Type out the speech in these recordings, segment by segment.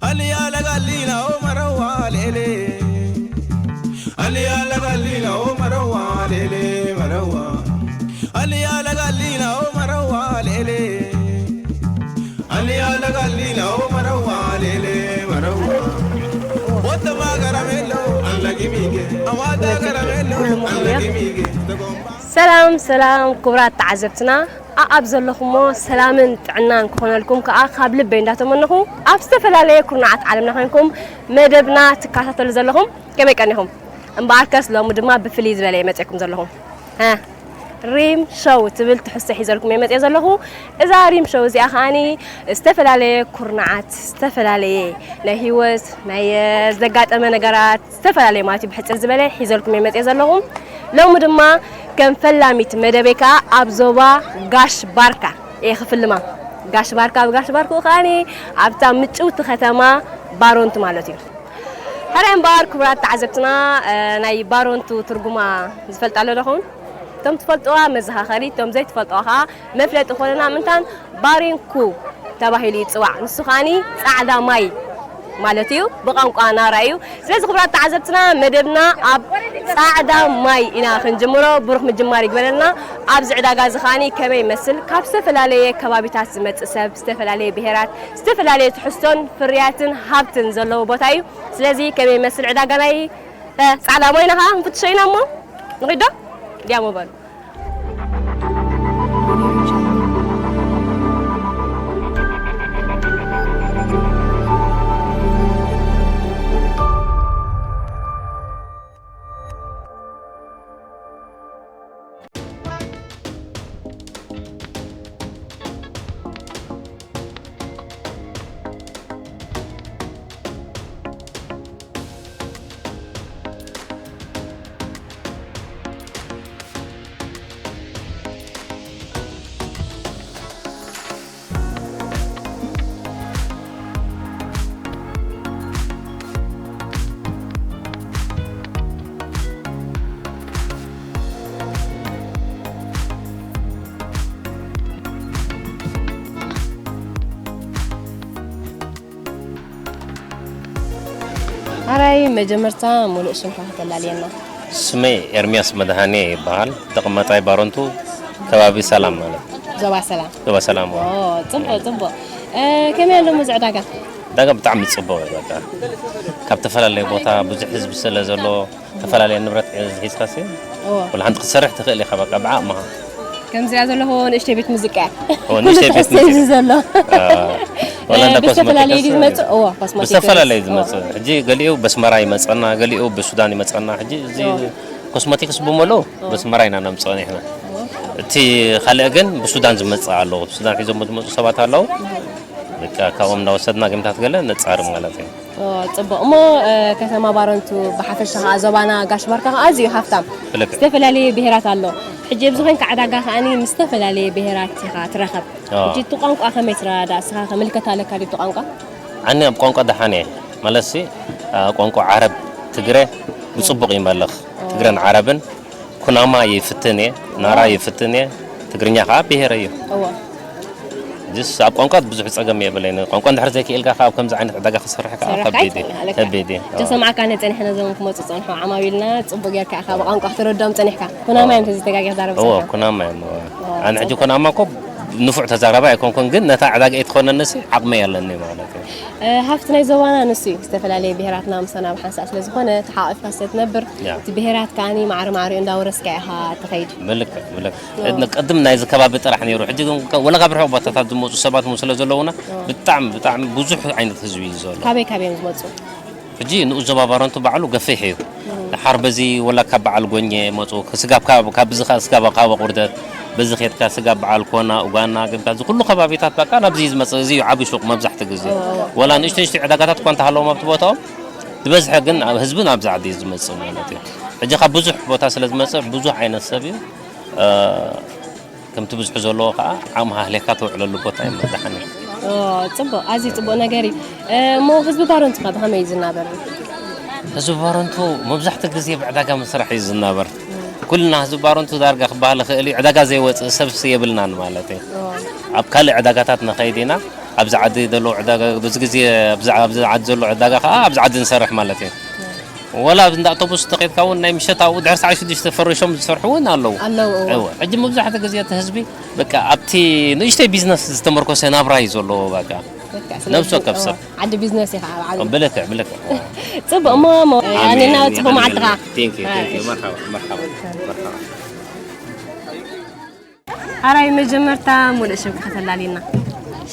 Aliya la galina o marawa lele. Aliya la galina o marawa lele marawa. Aliya la galina o marawa lele. Aliya la galina o marawa lele marawa. Wata magara melo Allah gimige. Awada gara melo Allah gimige. ሰላም ሰላም ክቡራት ተዓዘብትና ኣኣብ ዘለኹሞ ሰላምን ጥዕናን ክኾነልኩም ከዓ ካብ ልበይ እንዳተመነኹ ኣብ ዝተፈላለየ ኩርናዓት ዓለምና ኮይንኩም መደብና ትከታተሉ ዘለኹም ከመይ ቀኒኹም? እምበኣርከስ ሎሚ ድማ ብፍልይ ዝበለ እየ መፅእኩም ዘለኹ። ሪም ሾው ትብል ትሕዝቶ ሒዘልኩም እየ መፅእ ዘለኹ። እዛ ሪም ሾው እዚኣ ከዓኒ ዝተፈላለየ ኩርናዓት ዝተፈላለየ ናይ ህይወት ናይ ዘጋጠመ ነገራት ዝተፈላለየ ማለት እዩ ብሕፅር ዝበለ ሒዘልኩም እየ መፅእ ዘለኹ። ሎሚ ድማ ከም ፈላሚት መደበይ ከዓ ኣብ ዞባ ጋሽ ባርካ እየ ክፍልማ። ጋሽ ባርካ ኣብ ጋሽ ባርክኡ ከዓኒ ኣብታ ምጭውቲ ከተማ ባሮንቱ ማለት እዩ። ሕራይ እምበኣር ክቡራት ተዓዘብትና ናይ ባሮንቱ ትርጉማ ዝፈልጣ ኣሎ ዶ ኸውን? እቶም ትፈልጥዋ መዘኻኸሪ እቶም ዘይትፈልጥዋ ከዓ መፍለጢ ኮነና ምንታን ባሪንኩ ተባሂሉ ይፅዋዕ። ንሱ ከዓኒ ፃዕዳ ማይ ማለት እዩ ብቋንቋ ናራ እዩ። ስለዚ ክቡራት ተዓዘብትና መደብና ኣብ ፃዕዳ ማይ ኢና ክንጅምሮ። ብሩኽ ምጅማር ይግበረልና። ኣብዚ ዕዳጋ እዚ ከዓኒ ከመይ ይመስል ካብ ዝተፈላለየ ከባቢታት ዝመፅእ ሰብ ዝተፈላለየ ብሄራት ዝተፈላለየ ትሕዝቶን ፍርያትን ሃብትን ዘለዎ ቦታ እዩ። ስለዚ ከመይ ይመስል ዕዳጋ ናይ ፃዕዳ ማይ ኢና ከዓ ክንፍትሾ ኢና እሞ ንኺዶ ድያሞ በሉ። ኣራይ መጀመርታ ሙሉእ ሽምካ ከተላልየና። ስመይ ኤርሚያስ መድሃኔ ይበሃል። ተቐማጣይ ባረንቱ ከባቢ ሰላም ማለት ዞባ ሰላም። ዞባ ሰላም። ጽቡቕ ጽቡቕ። ከመይ ኣሎ እዚ ዕዳጋ? ዕዳጋ ብጣዕሚ ጽቡቕ እዩ። በቃ ካብ ተፈላለየ ቦታ ብዙሕ ህዝቢ ስለ ዘሎ ተፈላለየ ንብረት ሒዝካ ሲ ወላ ሓንቲ ክትሰርሕ ትኽእል ኢኻ። በቃ ብዓቕምኻ። ከምዚኣ ዘለኹ ንእሽተይ ቤት ሙዚቃ እያ። ንእሽተይ ቤት ሙዚቃ ዘሎ ወላ እንዳ ኮስሞቲክስ ዝመጽእ እዎ ኮስሞቲክስ ዝተፈላለየ ዝመጽእ ሕጂ ገሊኡ በስመራ ይመጸና፣ ገሊኡ ብሱዳን ይመጸና። ሕጂ እዚ ኮስሞቲክስ ብምልኡ በስመራ ኢና ነምጽኦ ንሕና። እቲ ካልእ ግን ብሱዳን ዝመጽእ ኣለዉ። ብሱዳን ሒዞም ዝመጹ ሰባት ኣለዉ። በቃ ካብኦም እንዳወሰድና ገምታት ገለ ነጻሪ ማለት እዩ። ጽቡቕ እሞ ከተማ ባረንቱ ብሓፈሻ ከዓ ዞባና ጋሽ ባርካ ከዓ ኣዝዩ ሃፍታም ብልክዕ። ዝተፈላለየ ብሄራት ኣሎ። ሕጂ ኣብዚ ኮይንካ ዕዳጋ ከዓኒ ምስ ዝተፈላለየ ብሄራት ኢኻ ትራኸብ። ሕጂ እቲ ቋንቋ ከመይ ትረዳዳእ እስኻ ከምልከት ኣለካ ድዩ እቲ ቋንቋ? ኣነ ኣብ ቋንቋ ደሓን እየ ማለትሲ ቋንቋ ዓረብ ትግረ ብፅቡቕ ይመልኽ። ትግረን ዓረብን ኩናማ ይፍትን እየ፣ ናራ ይፍትን እየ። ትግርኛ ከዓ ብሄረ እዩ። እዋ ጅስ ኣብ ቋንቋ ብዙሕ ፀገም የብለይን። ቋንቋ እንድሕር ዘይክእልካ ከዓ ኣብ ከምዚ ዓይነት ዕዳጋ ክሰርሕ ከዓ ከቢድ እዩ። ከቢድ እዩ። ተሰማዕካ ነፀኒሕና ዘመን ክመፁ ፀንሑ ዓማዊልና ፅቡቅ ጌርካ ኢካ ብቋንቋ ክትረድኦም ፀኒሕካ። ኩናማ እዮም ተዘይተጋጊ ክዛረብ እዎ ዝፀንሑ። ኩናማ እዮም። ኣነ ሕጂ ኩናማ እኮ ንፉዕ ተዛራባይ ኣይኮንኩን፣ ግን ነታ ዕዳጋ እየ ትኾነንሲ ዓቕመይ ኣለኒ ማለት እዩ። ሃፍቲ ናይ ዞባና ንሱ እዩ። ዝተፈላለየ ብሄራትና ምሳና ብሓንሳእ ስለ ዝኾነ ተሓቋፊካ ስለ ትነብር ያ። እቲ ብሄራት ከዓኒ ማዕረ ማዕሪኡ እንዳወረስካ ኢኻ ትኸይድ። ብልክዕ ብልክዕ። ቅድም ናይዚ ከባቢ ጥራሕ ነይሩ። ሕጂ ግን ከ- ወላ ካብ ርሑቕ ቦታታት ዝመፁ ሰባት እውን ስለ ዘለውና ብጣዕሚ ብጣዕሚ ብዙሕ ዓይነት ህዝቢ እዩ ዘሎ። ካበይ ካበይ እዮም ዝመፁ? ሕጂ ንኡስ ዞባ ባረንቱ ባዕሉ ገፊሕ እዩ። ድሓር በዚ ወላ ካብ በዓል ጎኘ መፁ ስጋብ ካብ ካብ ብዚ ከ- ስጋብ ካብ ቁርደት በዚ ኬድካ ስጋብ በዓል ኮና ኡጋና ገምታ እዚ ኩሉ ከባቢታት በቃ ናብዚ እዩ ዝመፅእ። እዚ እዩ ዓብዪ ሹቕ መብዛሕትኡ ግዜ። ወላ ንእሽቶ ንእሽቶ ዕዳጋታት እኳ እንተሃለዎም ኣብቲ ቦታኦም ዝበዝሐ ግን ኣብ ህዝቢ ናብዚ ዓዲ እዩ ዝመፅእ ማለት እዩ። ሕጂ ካብ ብዙሕ ቦታ ስለ ዝመፅእ ብዙሕ ዓይነት ሰብ እዩ። ከምቲ ብዝሒ ዘለዎ ከዓ ዓቕምኻ ኣህሊኻ ተውዕለሉ ቦታ እዩ መድሓኒ። ጽቡቕ፣ ኣዝዩ ጽቡቕ ነገር እዩ። እሞ ህዝቢ ባረንቱ ከ ብኸመይ እዩ ዝናበር? ህዝቢ ባረንቱ መብዛሕትኡ ግዜ ብዕዳጋ ምስራሕ እዩ ዝናበር። ኩልና ህዝቢ ባረንቱ ዳርጋ ክበሃል ይኽእል እዩ፣ ዕዳጋ ዘይወፅእ ሰብስ የብልናን ማለት እዩ። ኣብ ካልእ ዕዳጋታት ንኸይድ ኢና። ኣብዚ ዓዲ ዘሎ ዕዳጋ፣ በዚ ግዜ ኣብዚ፣ ኣብዚ ዓዲ ዘሎ ዕዳጋ ከዓ ኣብዚ ዓዲ ንሰርሕ ማለት እዩ። ወላ ኣብዚ እንዳ ኣውቶቡስ ተኸይድካ እውን ናይ ምሸት ኣብኡ ድሕሪ ሰዓት ሽዱሽተ ፈሪሾም ዝሰርሑ እውን ኣለዉ። ኣለዉ፣ እዎ። እዎ፣ ሕጂ መብዛሕትኡ ግዜ እቲ ህዝቢ በቃ ኣብቲ ንእሽተይ ቢዝነስ ዝተመርኮሰ ናብራ እዩ ዘለዎ። በቃ በቃ፣ ስለዚ፣ ነብሲ ወከፍ እዎ፣ ሰብ። ዓዲ ቢዝነስ ኢኻ ኣብ ዓለም። ብልክዕ፣ ብልክዕ። ጽቡቕ እሞ፣ እሞ፣ ኣሜን፣ ያኔና ኣሜን፣ ጽቡቕ ኣሜን። መዓልትኻ። Thank you, thank you። ኣይ። መርሓባ፣ መርሓባ፣ መርሓባ። ሓራይ መጀመርታ ሙሉእ ሽምካ ከተላልየና።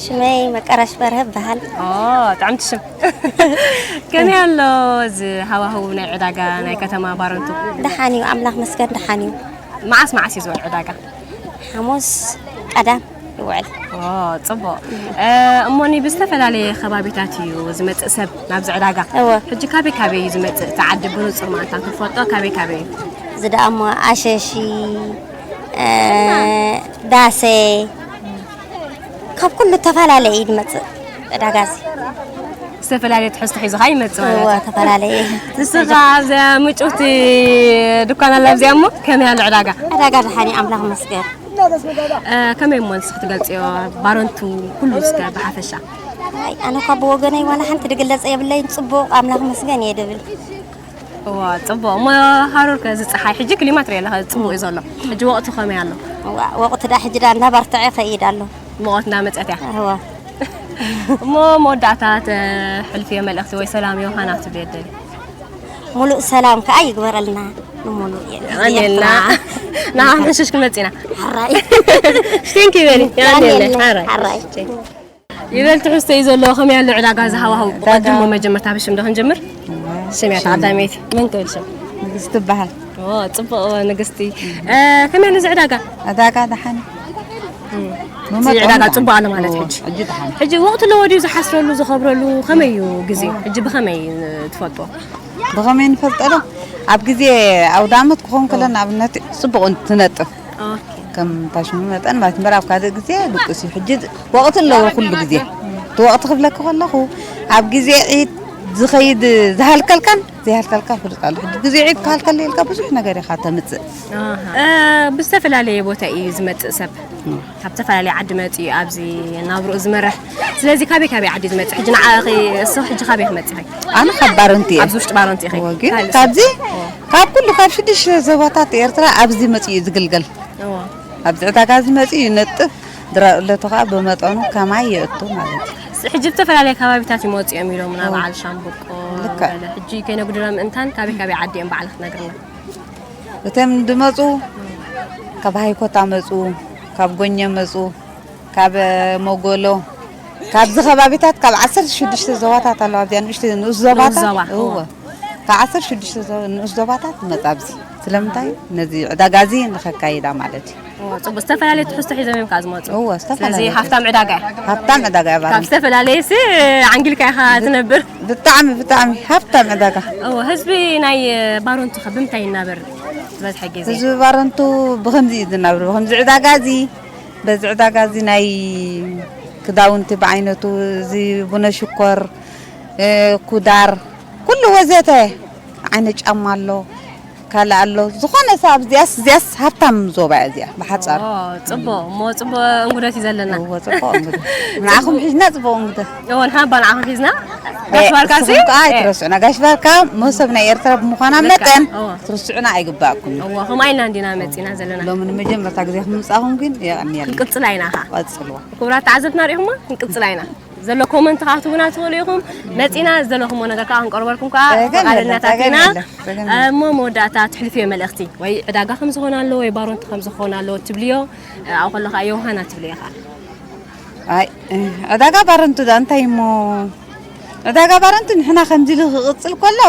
ሽመይ መቀረሽ በርሀ እበሃል። ኦ፣ ጥዕምቲ ሽም። ከመይ ኣሎ እዚ ሃዋህው ናይ ዕዳጋ ናይ ከተማ ባረንቱ? ደሓን እዩ፣ ኣምላኽ መስገን ደሓን እዩ። መዓስ መዓስ እዩ ዝውዕል ዕዳጋ? ሓሙስ ቀዳም ይውዕል። ኦ፣ ጽቡቕ። እ፣ እሞኒ ብዝተፈላለየ ከባቢታት እዩ ዝመጽእ ሰብ ናብዚ ዕዳጋ። እወ። ሕጂ ካበይ ካበይ እዩ ዝመጽእ? እቲ ዓዲ ብንጹር መኣንታ ክንፈልጦ ካበይ ካበይ እዩ? እዚ ደኣ እሞ ኣሸሺ፣ እ፣ ዳሴ፣ ካብ ኩሉ ተፈላለየ እዩ ዝመጽእ ዕዳጋ እዚ። ዝተፈላለየ ትሕዝቶ ሒዙ ኸዓ ይመጽእ ማለት እወ፣ እዩ። ተፈላለየ። ንስኻ ኣብዚኣ ምጭውቲ ድኳን ኣላ ኣብዚኣ እሞ ከመይ ኣሎ ዕዳጋ? ዕዳጋ ደሓን እዩ፣ ኣምላኽ ይመስገን። እ፣ ከመይ እሞ ንስኺ ትገልጽዮ ባረንቱ ኩሉ እስከ ብሓፈሻ? ኣይ፣ ኣነ እኳ ብወገነይ ዋላ ሓንቲ ድግለጽ የብለይን፣ ጽቡቕ ኣምላኽ ይመስገን እየ ድብል። እዋ፣ ጽቡቕ። እሞ ሃሩር ከ እዚ ጸሓይ ሕጂ ክሊማ ትርኢ ኣለኻ፣ ጽቡቕ እዩ ዘሎ። ሕጂ ወቕቱ ከመይ ኣሎ? እዋ፣ ወቕቱ ደኣ ሕጂ ደኣ እንዳበርትዐ ይኸይድ ኣሎ። ሙቐት እንዳመጸት እያ። እዋ። እሞ መወዳእታ ተሕልፍዮ መልእኽቲ ወይ ሰላም ዮሃና ትብልዮ ትደሊ? ሙሉእ ሰላም ከኣ ይግበረልና ንሙሉእ ህዝቢ የቐንየልና። ኤርትራ። ንዓኹም ሕሽሽ ክመጽእ ኢና። ሕራይ። ሽቲንኪ በሊ። የቐንየልና። የቐንየልና። ሕራይ። ሕራይ። ይበል ትሕዝቶ እዩ ዘለዎ። ከመይ ኣሎ ዕዳጋ እዚ ሃዋህው? ዕዳጋ ብቐድሞ መጀመርታ ብሽም ዶ ክንጀምር? ሽም እያ ሽም። ተቐዳመይቲ። መን ትብል ሽም? ንግስቲ ትበሃል። ኦ፣ ጽቡቕ ንግስቲ። እ፣ ከመይ ኣሎ እዚ ዕዳጋ? ዕዳጋ ደሓን። እም። እዚ ብመጠኑ ዕዳጋ ደሓን። ጽቡቕ ኣሎ ማለት እዎ፣ ሕጂ። ሕጂ ደሓን። ሕጂ ወቕቲ ኣለዎ ድዩ ዝሓስረሉ፣ ዝኸብረሉ? ከመይ እዩ ግዜኡ? ሕጂ ብኸመይ ትፈልጦ? ብኸመይ ንፈልጠሉ? ኣብ ግዜ ኣውደ ዓመት ክኸውን ከሎ፣ ኦ። ንኣብነት፣ ጽቡቕ ትነጥፍ። ኦኬ። ከም ታሽሙ መጠን ማለት እምበር፣ ኣብ ካልእ ግዜ ድቁስ እዩ። ሕጂ ወቕቲ ኣለዎ ኩሉ ግዜ። እቲ ወቕቲ ክብለኪ ከለኹ፣ ኣብ ግዜ ዒድ ዝኸይድ ዝሃልከልካን ዘይሃልከልካን ፍሉጥ ኣሎ። ሕጂ ግዜ ዒድ ክሃልከለይ ኢልካ ብዙሕ ነገር ኢኻ ተምጽእ። ኣሃ። እ፣ ብዝተፈላለየ ቦታ እዩ ዝመጽእ ሰብ። እ። ካብ ዝተፈላለየ ዓዲ መጺኡ ኣብዚ ናብርኡ ዝመርሕ። ስለዚ ካበይ ካበይ ዓዲ ዝመጽእ? ሕጂ ንዓኺ፣ እሱ ሕጂ ካበይ ክመጽእ? ኣነ ካብ ባረንቱ እየ። ኣብዚ ውሽጢ ባረንቱ ኢኺ? እወ፣ ግን ካልእ ካብዚ፣ ኦ። ካብ ኩሉ ካብ ሽዱሽተ ዞባታት ኤርትራ ኣብዚ መጺኡ እዩ ዝግልገል። እወ። ኣብዚ ዕዳጋ እዚ መጺኡ ይነጥፍ፣ ድራር እለቱ ኸኣ ብመጠኑ ከማይ የእቱ ማለት እዩ። ስ-፣ ሕጂ ብዝተፈላለየ ከባቢታት ይመጹ እዮም ኢሎምና፣ እወ። በዓል ሻምብቆ፣ ልክዕ። ገለ። ሕጂ ከይነጉድሎም እንታን ካበይ ካበይ ዓዲ እዮም በዓል ክትነግርና? እቶም ዝመጹ፣ ካብ ሃይኮታ መጹ፣ ካብ ጎኘ መጹ፣ ካብ መጎሎ፣ ካብዚ ከባቢታት ካብ ዓሰርተ ሽዱሽተ ዞባታት ኣለዋ። ኣብዚኣ ንእሽተይ ንኡስ ዞባታት፣ ንኡስ ዞባ፣ እወ። እወ። ካብ ዓሰርተ ሽዱሽተ ዞ-፣ ንኡስ ዞባታት ትመጽእ ኣብዚ። ስለምንታይ? ነዚ ዕዳጋ እዚ ንኸካይዳ ማለት እዩ። እወ፣ ጽቡቅ። ዝተፈላለየ ትሕዝቶ ሒዞም እዮም ከኣ ዝመጹ። እወ፣ ዝተፈላለየ ስለዚ ትሕዝቶ። ሃብታም ዕዳጋ እያ። ሃብታም ዕዳጋ እያ ካብ ባረንቱ። ዝተፈላለየ ሲ ዓንጊልካ ኢኻ ትነብር። ብጣዕሚ፣ ብጣዕሚ ሃብታም ዕዳጋ። እወ፣ ህዝቢ ናይ ባረንቱ ከ ብምንታይ ይናበር ዝበዝሐ ግዜ? ህዝቢ ባረንቱ ብኸምዚ እዩ ዝናብር። ብኸምዚ ዕዳጋ እዚ፣ በዚ ዕዳጋ እዚ ናይ ክዳውንቲ ብዓይነቱ፣ እዚ ቡነ ሽኮር፣ እ፣ ኩዳር፣ ኩሉ ወዘተ ዓይነት ጫማ ኣሎ፣ ካልእ ኣሎ። ዝኾነ ሰብ ኣብዚኣስ፣ እዚኣስ ሃብታም ዞባ እያ እዚኣ፣ ብሓጻር። ኦ፣ ጽቡቕ። እሞ ጽቡቕ እንጉደት እዩ ዘለና። እዎ፣ ጽቡቕ እንጉደት። ንዓኹም ሒዝና ጽቡቕ እንጉደት። እዎ፣ ንሕና እባ ንዓኹም ሒዝና። እ፣ ጋሽ ባርካ ንስኹም ሲ? ከኣ እ። ኣይትረስዑና። ጋሽ ባርካ መሶብ ናይ ኤርትራ ብምዃና ልክዕ። መጠን እዎ። ክትርስዑና ኣይግባእኩምን። እዎ፣ ከምኣ ኢልና እንዲና መጺና ዘለና። ሎሚ ንመጀመርታ ግዜ ክምጻኹም ግን የቐንየልና። ክንቅጽላ ኢና ኸኣ። ቀጽልዎ። ክቡራት ተዓዘብትና ርኢኹማ፣ ክንቅጽላ ኢና። ዘሎ ኮመንት ከዓ ክትህቡና ትኽእሉ ኢኹም። መፂና ዝደለኹምዎ ነገር ከዓ ክንቀርበልኩም ከዓ ጸገም የለን፣ ፍቓደኛታት ጸገም ኢና። የለን፣ ጸገም የለን። እሞ መወዳእታ ትሕልፍዮ መልእኽቲ ወይ ዕዳጋ ከም ዝኾነ ኣለዎ ወይ ባሮንቲ ከም ዝኾነ ኣለዎ ትብልዮ፣ ኣብኡ ከሎ ከዓ ዮሃና ትብልዮ ከዓ። ኣይ፣ ዕዳጋ ባረንቱ ዳ እንታይ እሞ፣ ዕዳጋ ባረንቱ ንሕና ከምዚ ኢሉ ክቕፅል ከሎ፣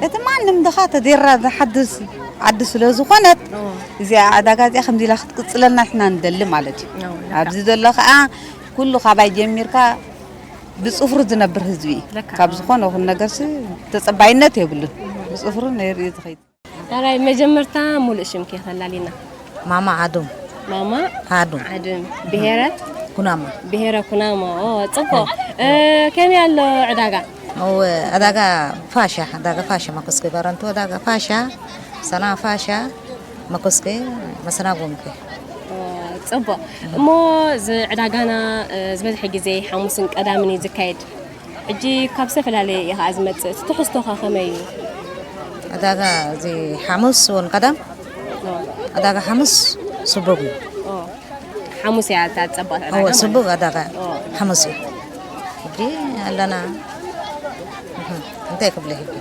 እቲ ማንም ድኻ ተዴራ ዝሓድስ ዓዲ ስለ ዝኾነት፣ እዎ። እዚኣ ዕዳጋ እዚኣ ከምዚ ኢላ ክትቅፅለልና ንሕና ንደሊ ማለት እዩ። እዎ፣ ልክዕ። ኣብዚ ዘሎ ከዓ ኩሉ ካባይ ጀሚርካ ብፅፍሩ ዝነብር ህዝቢ እዩ። ልክዕ። ካብ ዝኾነ ይኹን ነገርሲ ተፀባይነት የብሉን። ብፅፍሩ ነይሩ እዩ ዝኸይድ። ዳራይ መጀመርታ ሙሉእ ሽምኪ ከላሊና። ማማ ዓዶም። ማማ ዓዶም። ዓዶም። ብሄረ? ኩናማ። ብሄረ ኩናማ። ኦ፣ ጽቡቕ። እ፣ ከመይ ኣሎ ዕዳጋ? እወ፣ ዕዳጋ ፋሻ፣ ዕዳጋ ፋሻ ማኮስከ ባረንቱ፣ ዕዳጋ ፋሻ፣ ሰላም ፋሻ፣ መኮስከ መሰናጎምከ። ጽቡቕ። እሞ እዚ ዕዳጋና ዝበዝሐ ግዜ ሓሙስን ቀዳምን እዩ ዝካየድ። ሕጂ ካብ ዝተፈላለየ እዩ ከኣ ዝመጽእ። እቲ ትሕዝቶኻ ከመይ እዩ? ዕዳጋ እዚ ሓሙስ ወን ቀዳም? ዕዳጋ ሓሙስ ስቡግ እዩ። ሓሙስ እያ እታ ጸባቕ ዕዳጋ። ጽቡቕ ዕዳጋ ሓሙስ እዩ። ሕጂ ኣለና እንታይ ክብለ ይብል?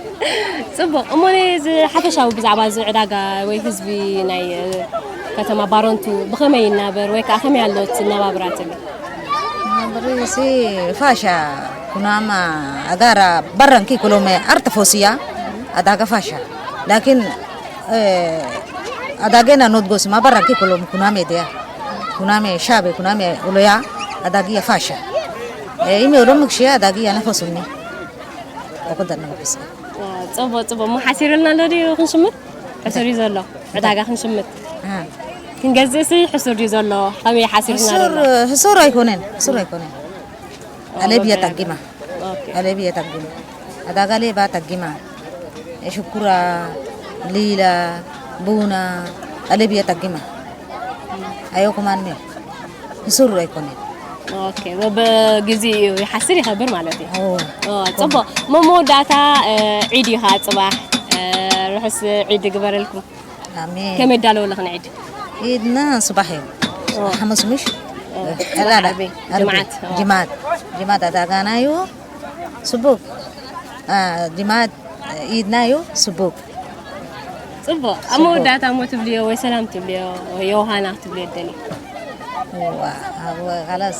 ጽቡቕ። እሞ እዚ ሓፈሻዊ ብዛዕባ እዚ ዕዳጋ ወይ ህዝቢ ናይ ከተማ ባረንቱ ብኸመይ ይናበር ወይ ከኣ ከመይ ኣሎ እቲ ነባብራ ትብል? ነባብራ ሲ ፋሻ ኩናማ ኣጋራ ባረንኪ ኩሎመ ኣርተ ፎሲያ ኣዳጋ ፋሻ ላኪን ኣዳጌና ኖት ጎስማ ባራኪ ኩሎም ኩናሜ ዲያ ኩናሜ ሻቤ ኩናሜ ኡሎያ ኣዳጊ የፋሻ ኢሜ ኦሎም ምግሽያ ኣዳጊ ያነፈሱኒ ኦኮ ደነ መግስ። ጽቡቕ ጽቡቕ። እሞ ሓሲሩልና ኣሎ ድዩ ክንሽምት? ሕሱር እዩ ዘሎ። ዕዳጋ ክንሽምት ክንገዝእሲ ሕሱር ድዩ ዘሎ? ከመይ ሓሲሩልና ኣሎ? ሕሱር ኣይኮነን። ሕሱር ኣይኮነን። ኣለብያ ጠጊማ። ኣለብያ ጠጊማ። ኣዳጋ ሌባ ጠጊማ። ሽኩራ፣ ሊላ፣ ቡና፣ ኣለብያ ጠጊማ። ኣዮ ኮማን ሜ። ሕሱር ኣይኮነን። ኦኬ፣ በብግዜኡ ይሓስር ይኸብር ማለት እዩ። ጽቡቕ። መመወዳእታ ዒድ እዩ ኸዓ ጽባሕ። ርሑስ ዒድ ይግበረልኩም። ኣሜን። ከመይ ይዳለወለኺ ንዒድ? ኢድና ጽባሕ እዩ። ሓሙስ ምሽ? ላላ፣ ዓርቢ፣ ዓርቢ፣ ጅምዓት። ጅማት። ጅማት ኣዳጋና እዩ። ጽቡቕ። ጅማት ኢድና እዩ። ጽቡቕ። ጽቡቕ። ኣብ መወዳእታ እሞ ትብልዮ ወይ ሰላም ትብልዮ ወይ ዮሃና ትብልዮ ደሊ? ዋ፣ ኣብ ኻላስ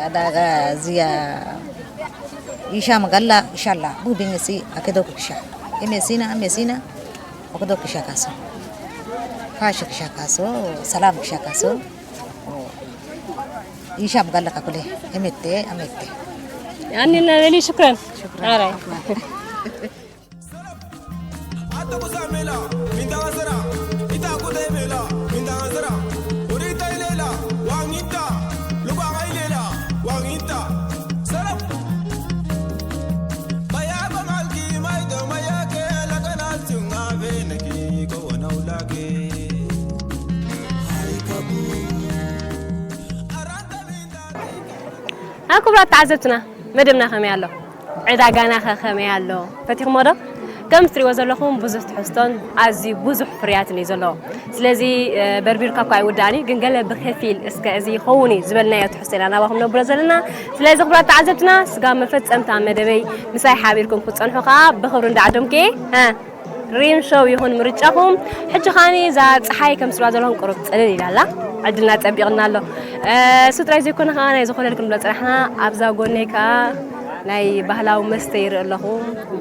ኣዳጋ እዚያ ይሻ መጋላ ይሻላ ቡቢንግሲ ኣከዶ ክሻ ኤሜሲና ኤሜሲና ኦክዶ ክሻ ካሶ ፋሽ ክሻ ካሶ ሰላም ክሻ ካሶ ይሻ መጋላ ካኩሌ ኤሜቴ ኣሜቴ ያኔ እና በሊ ሽክረን ሽክረን። ኣራይ። ኣብ ክቡራት ተዓዘብትና መደብና ከመይ ኣሎ? ዕዳጋናኸ ከመይ ኣሎ? ፈቲኹሞ ዶ? ከም እትሪእዎ ዘለኹም ብዙሕ ትሕዝቶን ኣዝዩ ብዙሕ ፍርያትን እዩ ዘለዎ። ስለዚ በርቢርካ እኳ ኣይውዳእን እዩ፣ ግን ገለ ብኸፊል እስከ እዚ ይኸውን እዩ ዝበልናዮ ትሕዝቶ ኢና ናባኹም ነብሮ ዘለና። ስለዚ ክቡራት ተዓዘብትና ስጋብ መፈጸምታ መደበይ ምሳይ ሓቢርኩም ክትጸንሑ ከኣ ብኽብሪ እንዳዓደምኩ እየ። ሪም ሾው ይኹን ምርጫኹም። ሕጂ ኸኣኒ እዛ ጸሓይ ከም ስባ ዘለኹም ቁሩብ ጽልል ኢላ ኣላ። ዕድልና ጸቢቕና ኣሎ። እሱ ጥራይ ዘይኮነ ኸኣ ናይ ዝኾለል ክንብሎ ጽናሕና ኣብዛ ጎነይ ከኣ ናይ ባህላዊ መስተ ይርኢ ኣለኹ።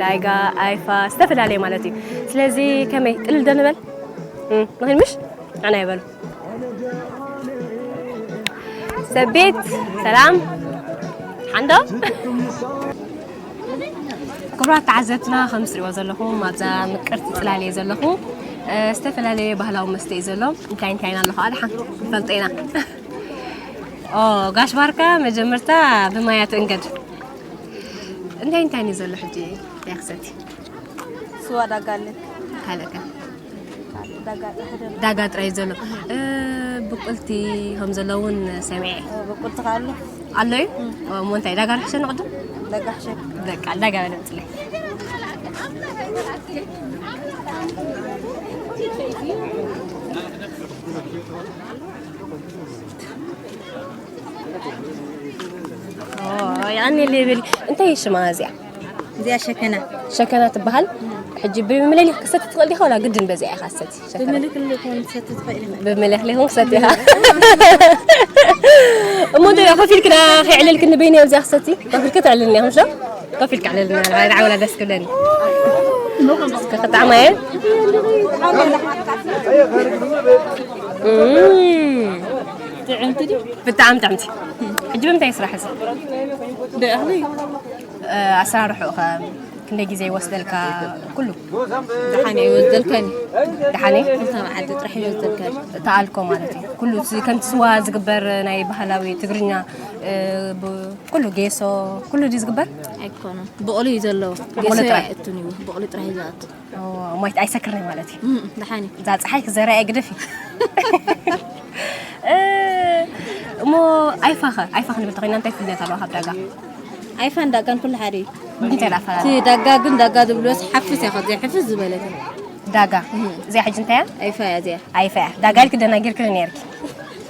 ዳይጋ፣ ኣይፋ፣ ዝተፈላለየ ማለት እዩ። ስለዚ ከመይ ጥልል ዶ ንበል? ንኺድ ምሽ? ኣና ይበሉ። ሰቤት ሰላም ሓንዶ ክቡራት ተዓዘብትና ከም ትሪእዎ ዘለኹም ኣብዛ ምቅርቲ ፅላል እየ ዘለኹ። ዝተፈላለየ ባህላዊ መስተ እዩ ዘሎ። እንታይ እንታይ ኣሎ ከዓ ደሓን ንፈልጦ ኢና። ኦ ጋሽ ባርካ መጀመርታ ብማያ ትእንገድ። እንታይ እንታይ እዩ ዘሎ ሕጂ ያክሰቲ? ስዋ ዳጋ ኣለ። ካልእከ? ዳጋ ጥራሕ ደሎ። ዳጋ ጥራይ ዘሎ። እ፣ ብቁልቲ ከም ዘሎ እውን ሰሚዐ። እ፣ ብቁልቲ ከ ኣሎ? ኣሎ እዩ? እ። እ፣ እሞ እንታይ ዳጋ ንሕሸ ንቕድም? ዳጋ ሕሸ። በቃ ዳጋ በለ ምፅለይ። ኦ፣ ያኔ ሌብል እንታይ ሽማ እዚኣ? እዚኣ ሸከና። ሸከና ትበሃል። ሕጂ ብምልእሊኽ ክሰቲ ትኽእል ዲኻ ወላ ግድን በዚኣ ኢኻ ትሰቲ? ሸከና። ብምልእሊኽ እውን ክሰቲ ትኽእል ኢኻ። ብምልእሊኽ እውን ክሰቲ ኢኻ። እሞ እንታይ ኮፍ ኢልክና ከይዕለልክኒ በይነይ ኣብዚኣ ክሰቲ? ኮፍ ኢልክ ተዕልልኒ ኢኻ፣ ምሽ ዶ? ኮፍ ኢልክ ኣዕልልና፣ ንዓይ ንዓይ ወላ ደስ ክብለኒ። እስከ ክጣዕማ እየ። እም። ጥዕምቲ ድዩ? ብጣዕሚ ጥዕምቲ። ሕጂ ብምንታይ ይስራሕ እዚ? ብእኽሊ። እ፣ ኣሰራርሕኡ ኸ እንደ ግዜ ይወስደልካ ኩሉ ደሓን ይወስደልካኒ። ደሓነ ክልተ መዓልቲ ጥራሕ ይወስደልካኒ። ተኣልኮ ማለት እዩ። ኩሉ እቲ ከምቲ ስዋ ዝግበር ናይ ባህላዊ ትግርኛ እ፣ ብ- ኩሉ ጌሶ ኩሉ ድዩ ዝግበር? ኣይኮነን ብቑሉ እዩ ዘለዎ። ብቑሉ ጌሶ ጥራሕ? ኣይእቱን እዩ። ብቑሉ ጥራሕ እዩ ዝኣቱ። ኦ፣ ሞይት ኣይሰክርኒ ማለት እዩ። እም፣ ደሓን እዩ። እዛ ፀሓይ ክዘርያ ግደፊ። እ፣ እሞ ኣይፋኸ ኣይፋ ክንብል ተኾይና እንታይ ፍልነት ኣለዋ ካብ ዳጋ? ኣይፋን ዳጋን ኩሉ ሓደ እዩ። እንታይ ዳ እቲ ኣፈላለ? ዳጋ ግን ዳጋ ዝብልዎስ ሓፍስ እያ ከዚኣ ሕፍስ ዝበለት እያ። ዳጋ እዚኣ ሕጂ እንታይ እያ? ኣይፋ እያ እዚኣ። ኣይፋ እያ። ዳጋ ኢልክ ደናጊርክኒ ነርኪ።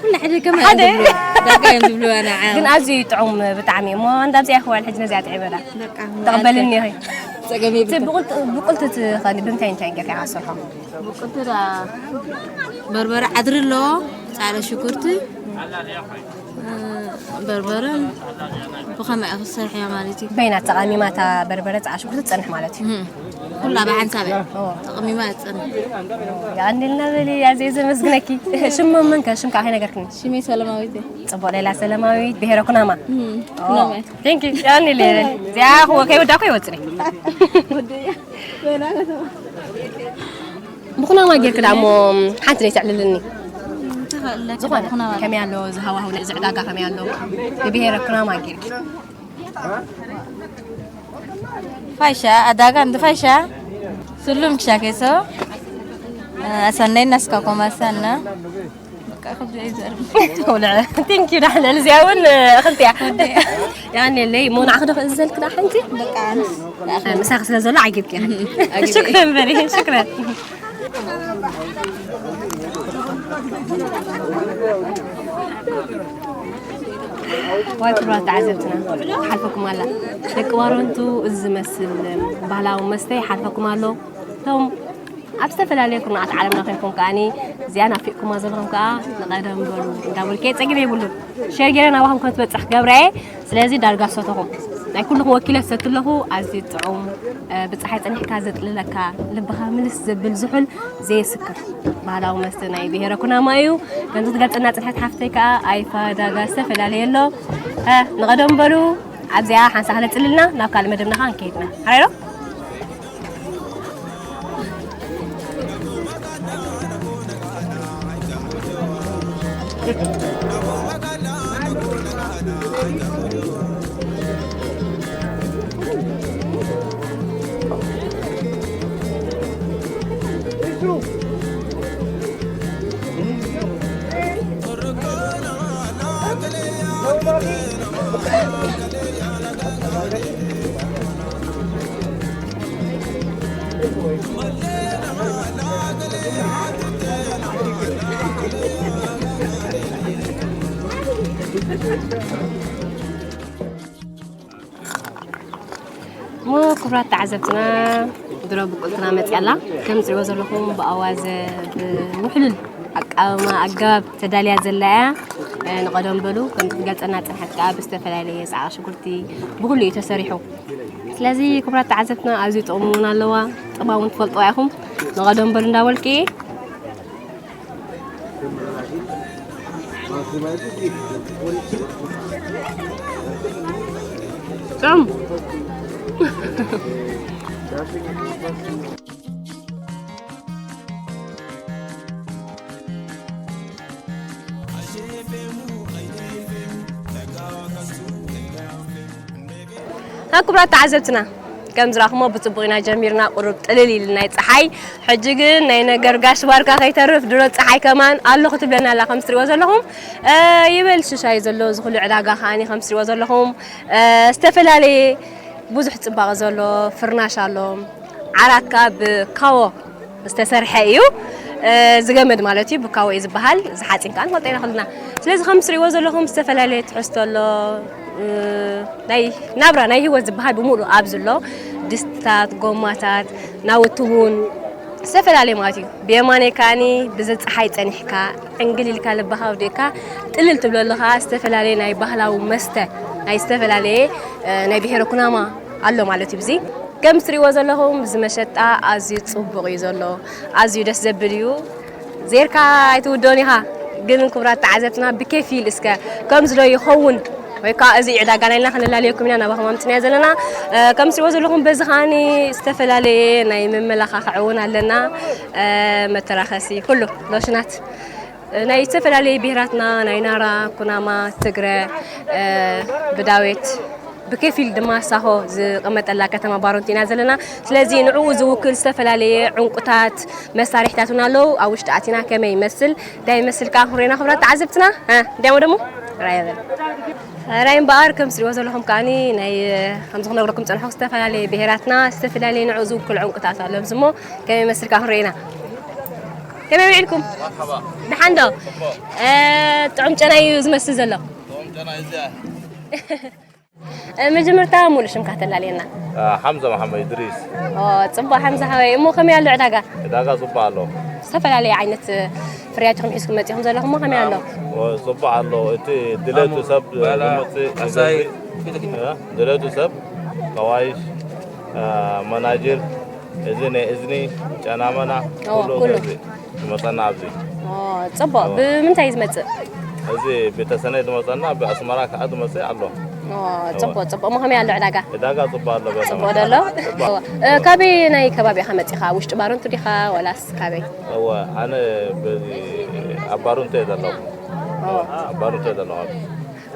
ኩሉ ሓደ ከመይ ሓደ። እዮም ዝብልዋ? ዳጋ እዮም ዝብልዋ ንዓ። ግን ኣዝዩ እዩ ጥዑም ብጣዕሚ እሞ እንዳ ኣብዚኣ ክዋል ሕጂ ነዚኣ ጥዒመላ። ተቐበልኒ ኢኺ። ጸገም እቲ የብልካ። ብቁልጥ- ብቁልቲ ትኸሊ ብምንታይ እንታይ ጌርካ ኢኻ ትሰርሖ? ብቁልቲ ዳ በርበረ ዓድሪ ኣለዎ፣ ጻዕዳ ሽጉርቲ፣ እ፣ በርበረ ብኸመይ እያ ክትሰርሕ እያ ማለት እዩ። በይና ተቐሚማ እታ በርበረ ፃዓ ሽጉርቲ ትፀንሕ ማለት እዩ። እም፣ ኩላ ብሓንሳብ እያ ኦ፣ ተቐሚማ እያ ትጸንሕ። የቐንልና በሊ ኣዝየ ዘመስግነኪ። ሽም መመንከ ሽም ከዓ ከይነገርክኒ። ሽመይ ሰለማዊት እያ። ፅቡቕ ሌላ ሰለማዊት ብሄረ ኩናማ። እም፣ ኦ፣ ኩናማ እያ። ቴንክ ዩ። የቐንለ። እዚኣ ክወ- ከይወዳእኩ ይወፅኒ። ብኩናማ ጌርክ ደኣ እሞ ሓንቲ ደይ ተዕልልኒ። ተኸእለካ ዝኾነ ኩናማ። ከመይ ኣሎ ዝሃዋሁ ናይዚ ዕዳጋ ከመይ ኣሎ? ብብሄረ ኩናማ ጌርክ። ፋይሻ ኣዳጋ እንዲ ፋይሻ ስሉም ክሻ ኬሶ ኣሰነይ እናስካ ኮማ ኣሰና በቃ ከብዲ ኣይዘርም ወልዐ ቴንክ ዩ ዳሕለ እዚኣ እውን እኽልቲ እያ። ያኔለይ ሞ ንዓኺ ዶ ክእዝዘልክ ደኣ ሓንቲ? በቃ ኣንስ ምሳኺ ስለ ዘሎ ዓጊብኪ ኢኺ። ሽክረን በሊ ሽክረን። ዋይ ክቡራት ተዓዘብትና ሓልፈኩም ኣላ ደቂ ባረንቱ እዚ ዝመስል ባህላዊ መስተ ይሓልፈኩም ኣሎ። እቶም ኣብ ዝተፈላለየ ኩርናዓት ዓለምና ኮይንኩም ከዓኒ እዚኣ ናፊቕኩማ ዘለኹም ከዓ ንቐደም በሉ እንዳበልኩ ጸገም የብሉን። ሸር ገይረ ናባኹም ከም ትበጽሕ ክገብራ እየ። ስለዚ ዳርጋ ሰተኹም ናይ ኩልኹም ወኪለ ዝሰቲ ኣለኹ። ኣዝዩ ጥዑም እ፣ ብጸሓይ ጸኒሕካ ዘጥልለካ ልብኻ ምልስ ዘብል ዝሑል ዘየስክር ባህላዊ መስተ ናይ ብሄረ ኩናማ እዩ። ከምዚ ትገልጸና ጽንሐት ሓፍተይ ከኣ ኣይፋ ዳጋ ዝተፈላለየ ኣሎ። እ፣ ንቐደም በሉ ኣብዚኣ ሓንሳ ክነጽልልና ናብ ካልእ መደብና ከኣ ንከይድና ሓራይ ዶ? እሞ ክቡራት ተዓዘብትና ድሮ ብቁልትና መፅያ ኣላ። ከም ትሪእዎ ዘለኹም ብኣዋዘ ብውሕሉል ኣቃውማ ኣገባብ ተዳልያ ዘላ እያ። እ፣ ንቐደም በሉ ከምቲ ትገልፀና ፅንሐት ከዓ ብዝተፈላለየ ፃዕዳ ሽጉርቲ ብኩሉ እዩ ተሰሪሑ። ስለዚ ክቡራት ተዓዘብትና ኣዝዩ ጥቕሚ እውን ኣለዋ። ጥቕማ እውን ትፈልጥዋ ኢኹም። ንቐደም በሉ እንዳበልኪ ጾም ها ክቡራት ተዓዘብትና ከም ዝረኹሞ ብፅቡቕ ኢና ጀሚርና ቁሩብ ጥልል ኢልና ናይ ፀሓይ ሕጂ ግን ናይ ነገር ጋሽ ባርካ ከይተርፍ ድሮ ፀሓይ ከማን ኣለኹ ትብለና ኣላ ከም ትሪእዎ ዘለኹም እ፣ ይበል ሽሻይ ዘሎ እዚ ኩሉ ዕዳጋ ከዓኒ ከም ትሪእዎ ዘለኹም እ፣ ዝተፈላለየ ብዙሕ ፅባቐ ዘሎ ፍርናሽ ኣሎ ዓራት ከዓ ብካዎ ዝተሰርሐ እዩ። እ፣ ዝገመድ ማለት እዩ ብካዎ እዩ ዝበሃል። እዚ ሓፂን ከዓ ንፈልጦ ኢና ኩልና። ስለዚ ከም ትሪእዎ ዘለኹም ዝተፈላለየ ትሕዝቶ ኣሎ። እ፣ ናይ ናብራ ናይ ህይወት ዝበሃል ብምሉእ ኣብዚ ኣሎ። ድስትታት፣ ጎማታት፣ ናውቲ እውን ዝተፈላለየ ማለት እዩ። ብየማነይ ከዓኒ ብዚ ፀሓይ ፀኒሕካ ዕንግል ኢልካ ልብኻ ኣውዲእካ ጥልል ትብለሉ ከዓ ዝተፈላለየ ናይ ባህላዊ መስተ ናይ ዝተፈላለየ እ፣ ናይ ብሄረ ኩናማ ኣሎ ማለት እዩ። እዚ ከም ትሪእዎ ዘለኹም እዚ መሸጣ ኣዝዩ ጽቡቕ እዩ ዘሎ። ኣዝዩ ደስ ዘብል እዩ። ዜርካ ኣይትውደን ኢኻ። ግን ክቡራት ተዓዘብትና ብከፊል እስከ ከምዚ ዶ ይኸውን ወይ ከዓ እዚ ዕዳጋ ናይልና ክንላለየኩም ኢና ናባኹም ኣምፅናዮ ዘለና። ከም ትሪእዎ ዘለኹም በዚ ከዓኒ ዝተፈላለየ ናይ መመላኻኽዒ እውን ኣለና። መተራኸሲ ኩሉ ሎሽናት ናይ ዝተፈላለዩ ብሄራትና ናይ ናራ፣ ኩናማ፣ ትግረ፣ ብዳዌት ብከፊል ድማ ሳሆ ዝቐመጠላ ከተማ ባሮንት ኢና ዘለና። ስለዚ ንዕኡ ዝውክል ዝተፈላለየ ዕንቁታት መሳርሒታት እውን ኣለዉ። ኣብ ውሽጢ ኣቲና ከመይ ይመስል እንታይ ይመስል ከዓ ክንሪኦ ኢና ክቡራት ተዓዘብትና። እንታይ ደሞ ራያ በል ራይ እምበኣር ከም ትሪእዎ ዘለኹም ከዓኒ ናይ ከምዚ ክነግረኩም ፀንሖ ዝተፈላለየ ብሄራትና ዝተፈላለየ ንዕኡ ዝውክል ዕንቁታት ኣሎ። ኣብዚ እሞ ከመይ ይመስል ከዓ ክንሪኦ ኢና። ከመይ ውዒልኩም? ደሓን ዶ? ጥዑም ጨና እዩ ዝመስል ዘሎ። መጀመርታ ሙሉእ ሽምካ ተላልየና። ሓምዛ መሓመድ እድሪስ። ጽቡቕ ሓምዛ ሓወይ። እሞ ከመይ ኣሎ ዕዳጋ? ዕዳጋ ጽቡቕ ኣሎ። ዝተፈላለየ ዓይነት ፍርያት ኢኹም ሒዝኩም መጺኹም ዘለኹም እሞ ከመይ ኣሎ? ጽቡቕ ኣሎ። እቲ ድሌቱ ሰብ ዝመጽእ ድሌቱ ሰብ ከዋይሽ መናጅር እዚ ናይ እዝኒ ጨናመና ኩሉ እዚ ዝመፀና ኣብዚ ፅቡቅ ብምንታይ እዩ ዝመፅእ? እዚ ቤተሰነይ ዝመፀና ብኣስመራ ከዓ ዝመፅእ ኣሎ። ፅቡቅ ፅቡቅ እሞ ከመይ ኣሎ ዕዳጋ? ዕዳጋ ፅቡቅ ኣሎ። ፅቡቅ ዶ ኣሎ? ካበይ ናይ ከባቢ ኢኻ መፂኻ? ውሽጢ ባረንቱ ዲኻ ዋላስ ካበይ? እወ ኣነ ኣብ ባረንቱ እየ ዘለኹ። ኣብ ባረንቱ እየ ዘለኹ።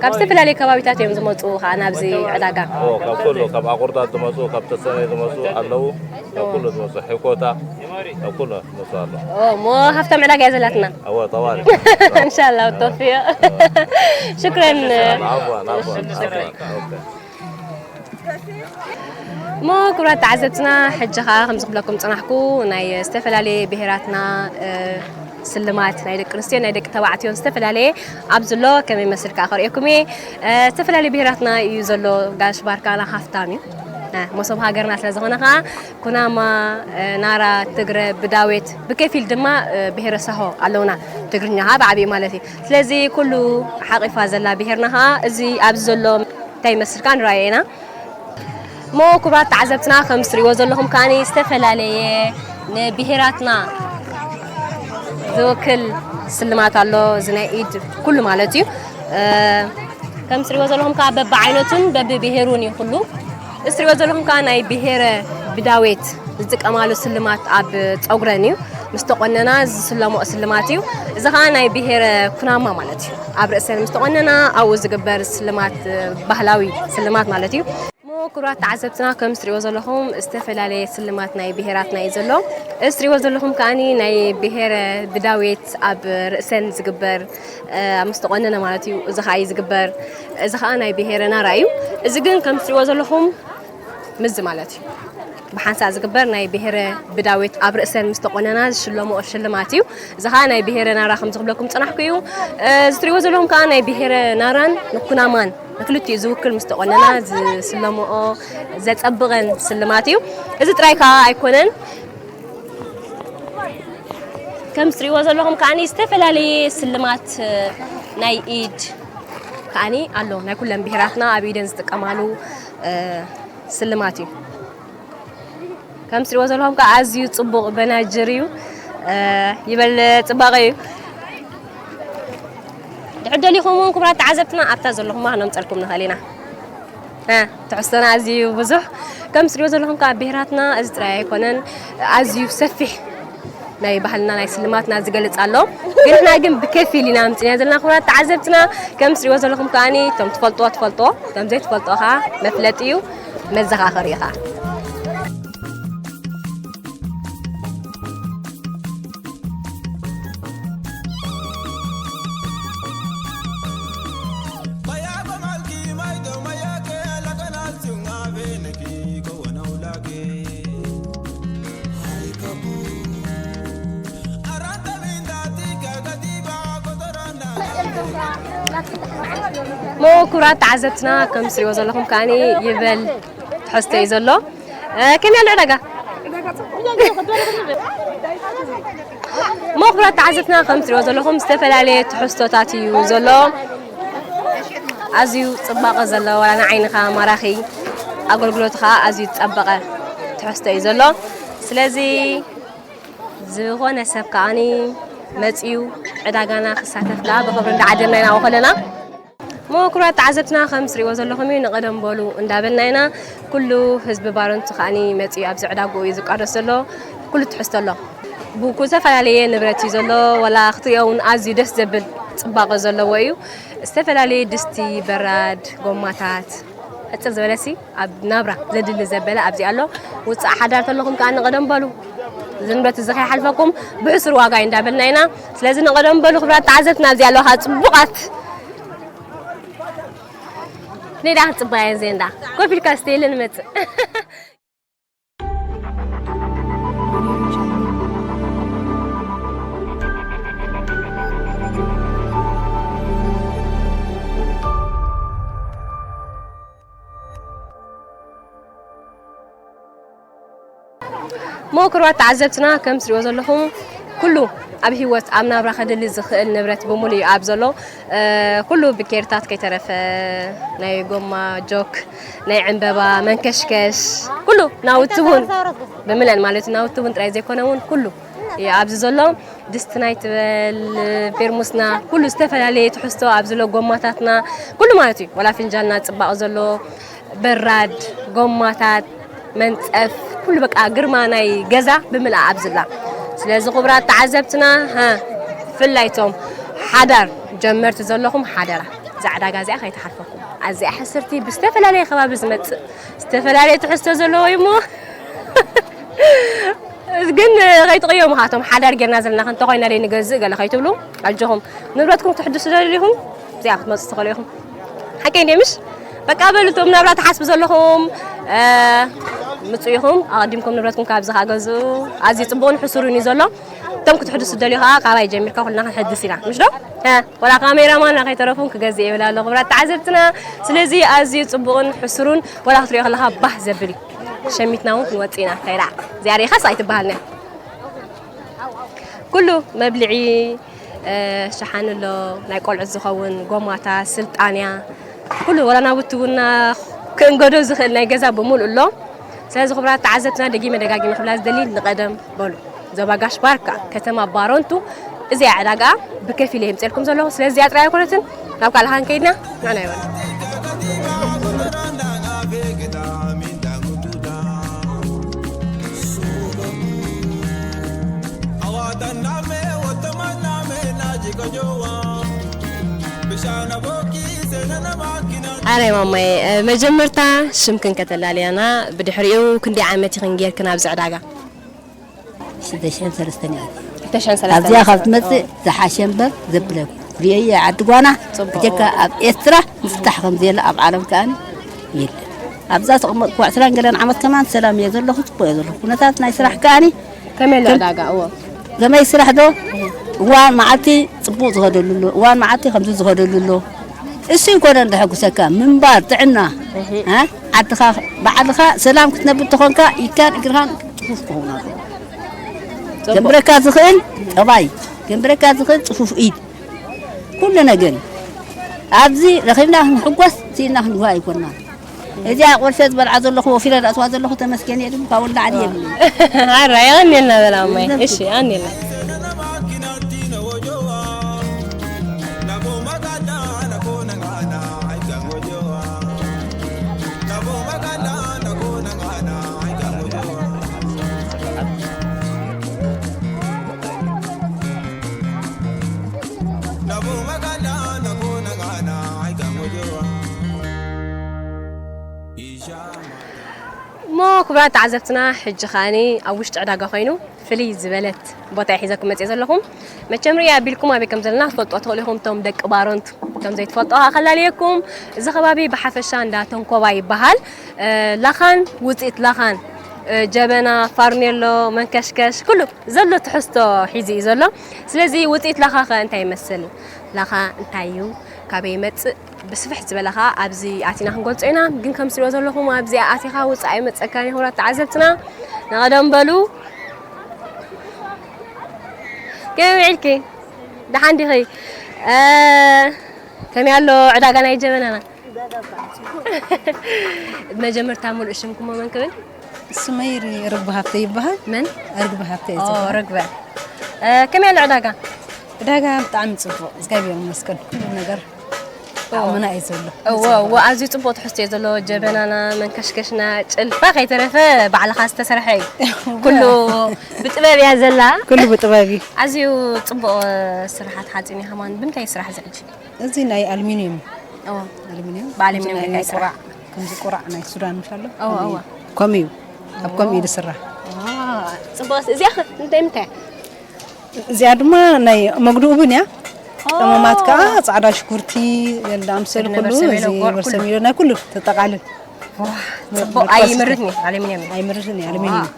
ካብ ዝተፈላለዩ ከባቢታት እዮም ዝመፁ ከዓ ናብዚ ዕዳጋ። ካብ ኩሉ ካብ ኣቁርዳት ዝመፁ ካብ ተሰነይ ዝመፁ ኣለዉ። ካብ ኩሉ ዝመፁ ሕኮታ ካብ ኩሉ ዝመፁ ኣለዉ። እሞ ሃፍታም ዕዳጋ እያ ዘላትና። እወ ጠዋሪ። እንሻላ ተወፊዮ። ሽክረን። እሞ ክቡራት ተዓዘብትና ሕጂ ከዓ ከምዚ ክብለኩም ፅናሕኩ ናይ ዝተፈላለየ ብሄራትና ስልማት ናይ ደቂ ኣንስትዮን ናይ ደቂ ተባዕትዮን ዝተፈላለየ ኣብዚ ኣሎ ከመይ መስል ከዓ ከርእየኩም እየ። ዝተፈላለየ ብሄራትና እዩ ዘሎ። ጋሽ ባርካና ሃፍታም እዩ። መሶብ ሃገርና ስለ ዝኾነ ከዓ ኩናማ፣ ናራ፣ ትግረ፣ ብዳዌት ብከፊል ድማ ብሄረ ሳሆ ኣለውና። ትግርኛ ከዓ ብዓብዩ ማለት እዩ። ስለዚ ኩሉ ሓቂፋ ዘላ ብሄርና ከዓ እዚ ኣብዚ ዘሎ እንታይ ይመስል ከዓ ንረኣዮ ኢና። እሞ ክቡራት ተዓዘብትና ከም ትሪእዎ ዘለኹም ከዓኒ ዝተፈላለየ ንብሄራትና ዝውክል ስልማት ኣሎ። እዚ ናይ ኢድ ኩሉ ማለት እዩ። ከም ትሪእዎ ዘለኹም ከዓ በብዓይነቱን በብብሄሩን እዩ ኩሉ። እዚ ትሪእዎ ዘለኹም ከዓ ናይ ብሄረ ብዳዌት ዝጥቀማሉ ስልማት ኣብ ፀጉረን እዩ። ምስ ተቆነና ዝስለምኦ ስልማት እዩ። እዚ ከዓ ናይ ብሄረ ኩናማ ማለት እዩ። ኣብ ርእሰን ምስ ተቆነና ኣብኡ ዝግበር ስልማት ባህላዊ ስልማት ማለት እዩ። እሞ ክቡራት ተዓዘብትና ከም ትሪእዎ ዘለኹም ዝተፈላለየ ስልማት ናይ ብሄራትና እዩ ዘሎ። እዚ ትሪእዎ ዘለኹም ከዓኒ ናይ ብሄረ ብዳዌት ኣብ ርእሰን ዝግበር ኣብ ምስ ተቆነነ ማለት እዩ። እዚ ከዓ እዩ ዝግበር። እዚ ከዓ ናይ ብሄረ ናራ እዩ። እዚ ግን ከም ትሪእዎ ዘለኹም ምዚ ማለት እዩ። ብሓንሳእ ዝግበር ናይ ብሄረ ብዳዊት ኣብ ርእሰን ምስ ተቆነና ዝሽለምኦ ሽልማት እዩ። እዚ ከዓ ናይ ብሄረ ናራ ከም ዝኽብለኩም ዝፀናሕኩ እዩ። እዚ ትሪእዎ ዘለኹም ከዓ ናይ ብሄረ ናራን ንኩናማን ንክልቲኡ ዝውክል ምስ ተቆነና ዝስለምኦ ዘፀብቐን ስልማት እዩ። እዚ ጥራይ ከዓ ኣይኮነን። ከም ትሪእዎ ዘለኹም ከዓኒ ዝተፈላለየ ስልማት ናይ ኢድ ከዓኒ ኣሎ። ናይ ኩለን ብሄራትና ኣብ ኢደን ዝጥቀማሉ ስልማት እዩ። ከም ትሪእዎ ዘለኹም ከዓ ኣዝዩ ፅቡቕ በናጅር እዩ። ይበል ፅባቐ እዩ። ድሕር ደሊኹም እውን ክቡራት ተዓዘብትና ኣብታ ዘለኹማ ክነምፀልኩም ንኽእል ኢና። ትሕዝቶና ኣዝዩ ብዙሕ ከም ትሪእዎ ዘለኹም ከዓ ብሄራትና እዚ ጥራይ ኣይኮነን፣ ኣዝዩ ሰፊሕ ናይ ባህልና ናይ ስልማትና ዝገልፅ ኣሎ። ግን ንሕና ግን ብከፊል ኢና ኣምፅና ዘለና ክቡራት ተዓዘብትና። ከም ትሪእዎ ዘለኹም ከዓኒ እቶም ትፈልጥዎ ትፈልጥዎ፣ እቶም ዘይትፈልጥዎ ከዓ መፍለጢ እዩ፣ መዘኻኸሪ እዩ ከዓ። እሞ ክቡራት ተዓዘብትና ከም ትሪእዎ ዘለኹም ከዓኒ ይበል ትሕዝቶ እዩ ዘሎ። ከመይ ኣሎ ዕዳጋ? እሞ ክቡራት ተዓዘብትና ከም ትሪእዎ ዘለኹም ዝተፈላለየ ትሕዝቶታት እዩ ዘሎ። ኣዝዩ ፅባቐ ዘለዎ ዋላ ንዓይንኻ ማራኺ ኣገልግሎቱ ከዓ ኣዝዩ ዝፀበቐ ትሕዝቶ እዩ ዘሎ። ስለዚ ዝኾነ ሰብ ከዓኒ መፂኡ ዕዳጋና ክሳተፍ ከዓ ብኽብሪ እንዳዓደምና ኢና ከለና ክቡራት ተዓዘብትና፣ ከም ትሪእዎ ዘለኹም እዩ። ንቐደም በሉ እንዳበልና ኢና። ኩሉ ህዝቢ ባረንቱ ከዓኒ መፂኡ ኣብዚ ዕዳግኡ እዩ ዝቃደስ ዘሎ። ኩሉ ትሕዝቶ ኣሎ። ብኩ ዝተፈላለየ ንብረት እዩ ዘሎ። ወላ ክትሪኦ እውን ኣዝዩ ደስ ዘብል ፅባቐ ዘለዎ እዩ። ዝተፈላለየ ድስቲ፣ በራድ፣ ጎማታት፣ ሕፅር ዝበለሲ ኣብ ናብራ ዘድሊ ዘበለ ኣብዚ ኣሎ። ውፃእ ሓዳር ተለኹም ከዓ ንቐደም በሉ። እዚ ንብረት እዚ ከይሓልፈኩም ብሕሱር ዋጋ እዩ እንዳበልና ኢና። ስለዚ ንቐደም በሉ ክቡራት ተዓዘብትና፣ ኣብዚ ኣለዋ ከዓ ፅቡቓት ኔዳ ክፅባየን ዘንዳ ኮፍ ኢልካ ስተይለ ንመፅእ። ሞክሯት ተዓዘብትና፣ ከም ትሪእዎ ዘለኹም ኩሉ ኣብ ህይወት ኣብ ናብራ ከድሊ ዝኽእል ንብረት ብምሉ እዩ ኣብ ዘሎ። እ፣ ኩሉ ብኬርታት ከይተረፈ ናይ ጎማ ጆክ፣ ናይ ዕንበባ መንከሽከሽ፣ ኩሉ ናውቲ እውን ብምለን ማለት ናውቲ እውን ጥራይ ዘይኮነ እውን ኩሉ እዩ ኣብዚ ዘሎ። ድስትና ይትበል፣ ፔርሙስና፣ ኩሉ ዝተፈላለየ ትሕዝቶ ኣብ ዘሎ ጎማታትና ኩሉ ማለት እዩ። ወላ ፍንጃልና ጽባቕ ዘሎ በራድ፣ ጎማታት፣ መንጸፍ፣ ኩሉ በቃ ግርማ ናይ ገዛ ብምልኣ ኣብዝላ። ስለዚ ክቡራት ተዓዘብትና፣ ሃ፣ ብፍላይ እቶም ሓዳር ጀመርቲ ዘለኹም ሓደራ፣ እዛ ዕዳጋ እዚኣ ከይትሓልፈኩም። ኣዚኣ ሕስርቲ ብዝተፈላለየ ከባቢ ዝመጽእ ዝተፈላለየ ትሕዝቶ ዘለዎ እዩ እሞ ግን ከይትቕየሙ፣ ካቶም ሓዳር ጌርና ዘለና ክንተ ኮይና ደይ ንገዝእ ገለ ከይትብሉ፣ ኣጆኹም ንብረትኩም ክትሕድሱ ደሊኹም እዚኣ ክትመፁ ትኽእሉ ኢኹም። ሓቀይ እንደ ምሽ በቃ በሉ፣ እቶም ናብራ ትሓስቡ ዘለኹም፣ እ፣ ምፁ ኢኹም። ኣቐዲምኩም ንብረትኩም ካብዚ ከዓ ገዝኡ። ኣዝዩ ፅቡቕን ሕሱርን እዩ ዘሎ። እቶም ክትሕድሱ ደልዩ ከዓ ካባይ ጀሚርካ ኩልና ክንሕድስ ኢና። ምሽ ዶ? እ፣ ወላ ካሜራማን ከይተረፉን ክገዝእ ይብል ኣሎ ክቡራት ተዓዘብትና። ስለዚ ኣዝዩ ፅቡቕን ሕሱሩን፣ ወላ ክትሪኦ ከለኻ ባህ ዘብል እዩ። ሸሚትና እውን ክንወፅእ ኢና። ከይዳ እዚኣ ሪኢኻስ ኣይትበሃልን እያ። ኩሉ መብልዒ፣ እ፣ ሸሓኒ ኣሎ፣ ናይ ቆልዑት ዝኸውን ጎማታት፣ ስልጣንያ፣ ኩሉ ወላ ናውቲ ቡና ክእንገዶ ዝኽእል ናይ ገዛ ብምሉእ ኣሎ። ስለዚ ክቡራት ተዓዘብትና፣ ደጊመ ደጋጊመ ክብላ ዝደሊ፣ ንቐደም በሉ። ዞባ ጋሽ ባርካ፣ ከተማ ባረንቱ፣ እዚኣ ዕዳጋ ብከፊል እየ የምፅኤልኩም ዘለኹ። ስለዚ እዚኣ ጥራይ ኣይኮነትን፣ ናብ ካልእ ከይድና ንዕና ይበሉ። ኣረ ማማይ፣ እ፣ መጀመርታ ሽምክን ከተላልያና፣ ብድሕሪኡ ክንደይ ዓመት ኢኽን ጌርክን ኣብዚ ዕዳጋ? ሽዱሽተ ሽሕን ሰለስተን እያ። ክልተ ሽሕን ሰለስተን። ኣብዚኣ ካብ ትመጽእ ዝሓሸ እምበር ዘብለኩም። ርእየዮ ዓዲ ጓና፣ ጽቡቕ። ብጀካ ኣብ ኤርትራ ምፍታሕ ከም ዘየለ ኣብ ዓለም ከኣኒ የለን። ኣብዛ ተቐመጥኩ ዕስራን ገለን ዓመት ከማን ሰላም እየ ዘለኹ፣ ጽቡቕ እየ ዘለኹ። ኩነታት ናይ ስራሕ ከኣኒ ከመይ ኣሎ ከም ዕዳጋ? እዎ። ከመይ ስራሕ ዶ? እዋን መዓልቲ ጽቡቕ ዝኸደሉ ኣሎ፣ እዋን መዓልቲ ከምዚ ዝኸደሉ ኣሎ። እሱ ይኮነ ዘሐጉሰካ ምንባር፣ ጥዕና፣ እህ። እ? ዓድኻ፣ ባዕልኻ ሰላም ክትነብር ተኾንካ፣ ኢድካን እግርኻን ጽፉፍ ክኸውን ኣለዎ። ጽቡቕ። ገንብረካ ዝኽእል ጠባይ፣ ገንብረካ ዝኽእል ጽፉፍ ኢድ፣ ኩሉ ነገር እዩ። ኣብዚ ረኺብና ክንሕጎስ፣ ስኢንና ክንጉሃ ኣይኮንናን። እዚኣ ቁርሲ ዝበልዓ ዘለኹ፣ ወፊረ ዝኣትዋ ዘለኹ ተመስገን እየ ድም፣ ካብኡ ንላዕሊ የብሉን። ኣራ፣ የቐንየልና በላ እማይ። እሺ፣ የቐንየልና። እሞ ክቡራት ተዓዘብትና፣ ሕጂ ከኣኒ ኣብ ውሽጢ ዕዳጋ ኮይኑ ፍልይ ዝበለት ቦታ እየ ሒዘኩም መፅየ ዘለኹም። መቸም ርእየ ኣቢልኩም ኣበይ ከም ዘለና ክትፈልጡ ትኽእሉ ኢኹም። እቶም ደቂ ባረንቱ ከም ዘይትፈልጡ ከዓ ከላልየኩም። እዚ ከባቢ ብሓፈሻ እንዳ ተንኮባ ይበሃል። እ፣ ላኻን ውፅኢት ላኻን፣ እ፣ ጀበና፣ ፋርኔሎ፣ መንከሽከሽ፣ ኩሉ ዘሎ ትሕዝቶ ሒዙ እዩ ዘሎ። ስለዚ ውፅኢት ላኻ ከ እንታይ ይመስል? ላኻ እንታይ እዩ? ካበይ ይመፅእ? ብስፍሕ ዝበለ ኸዓ ኣብዚ ኣቲና ክንገልጾ ኢና። ግን ከም ትሪኦ ዘለኹም ኣብዚኣ ኣቲኻ ውፃእ ኣይመፀካን እዩ። ክቡራት ተዓዘብትና ንቐደም በሉ። ከመይ ውዒልኪ? ደሓን ዲኺ? እ፣ ከመይ ኣሎ ዕዳጋ ናይ ጀበናና? መጀመርታ ሙሉእ ሽምኩም መን ክብል? ስመይ ርግቢ ሃብተ ይበሃል። መን? ርግቢ ሃብተ እየ ኦ፣ ዝበሃል። ርግበ። እ፣ ከመይ ኣሎ ዕዳጋ? ዕዳጋ ብጣዕሚ ጽቡቕ፣ እግዚኣብሔር ይመስገን። ኩሉ ነገር ዓቕምና እዩ ዘሎ። እዎ እዎ፣ ኣዝዩ ጽቡቕ ትሕዝቶ እዩ ዘለዎ። ጀበናና፣ መንከሽከሽና፣ ጭልፋ ከይተረፈ ባዕልኻ ዝተሰርሐ እዩ። ኩሉ ብጥበብ እያ ዘላ። ኩሉ ብጥበብ እዩ። ኣዝዩ ጽቡቕ ስራሓት ሓጺን እዩ። ከማን ብምንታይ ስራሕ እዚ ሕጂ? እዚ ናይ ኣልሚንዩም። ኦ፣ ኣልሚንዩም ብኣልሚንዩም ናይ ጌርካ ይስራሕ። ቁራዕ፣ ከምዚ ቁራዕ ናይ ሱዳን ምሽ ኣሎ። ኦ፣ እዋ። ከምኡ እዩ። ኣብ ከምኡ እዩ ዝስራሕ። ዋ፣ ጽቡቕ። እዚኣ ኸ እንታይ ምንታይ እያ? እዚኣ ድማ ናይ መጉድኡ ቡን እያ። ኦ። ቀመማት ከዓ ጻዕዳ ሽጉርቲ፣ ገለ ኣምሰል ስግነ ኩሉ፣ በርሰሜሎ፣ እዚ ጎር ኩሉ። በርሰሜሎ ናይ ኩሉ ተጠቃልል። ዋ፣ ጽቡቕ። ኣይምርትን እዩ፣ ኣሉሚንየም እዩ። ኣይምርትን እዩ፣ ኣሉሚንየም እዩ።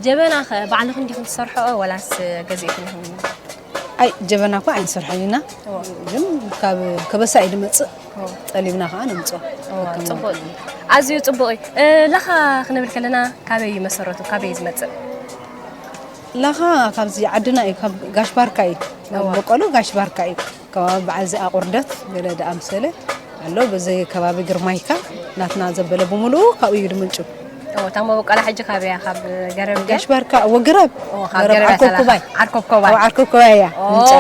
ጀበና ኸ ባዕልኽን ዲኹም ትሰርሕኦ ወላስ ገዚእክን ኢኹም? ኣይ፣ ጀበና እኳ ኣይንሰርሖን ኢና። ኦ። ግን ካብ ከበሳ እዩ ዝመጽእ። ኦ። ጠሊብና ከዓ ነምጽኦ። ኦ፣ ጽቡቕ እዩ። ኣዝዩ ጽቡቕ እዩ። እ፣ ላኻ ክንብል ከለና ካበይ እዩ መሰረቱ? ካበይ እዩ ዝመጽእ? ላኻ ካብዚ ዓድና እዩ፣ ካብ ጋሽ ባርካ እዩ። እዋ። በቆሎ ጋሽ ባርካ እዩ። ከባቢ በዓል እዚኣ ቁርደት ገለ ደኣምሰለ ኣሎ። በዚ ከባቢ ግርማይካ ናትና ዘበለ ብምሉኡ ካብኡ እዩ ድምንጩ። እዎ፣ እታ መበቆላ ሕጂ ካበይ እያ? ካብ ገረብ ድያ? ጋሽ ባርካ፣ እዎ፣ ገረብ። እዎ፣ ካብ ገረብ ገረብ እያ ዓርኮብ ተላኻ። ኮባይ። ዓርኮብ ኮባይ። ኣብ ዓርኮብ ኮባይ እያ ኦ፣ ምንጫ።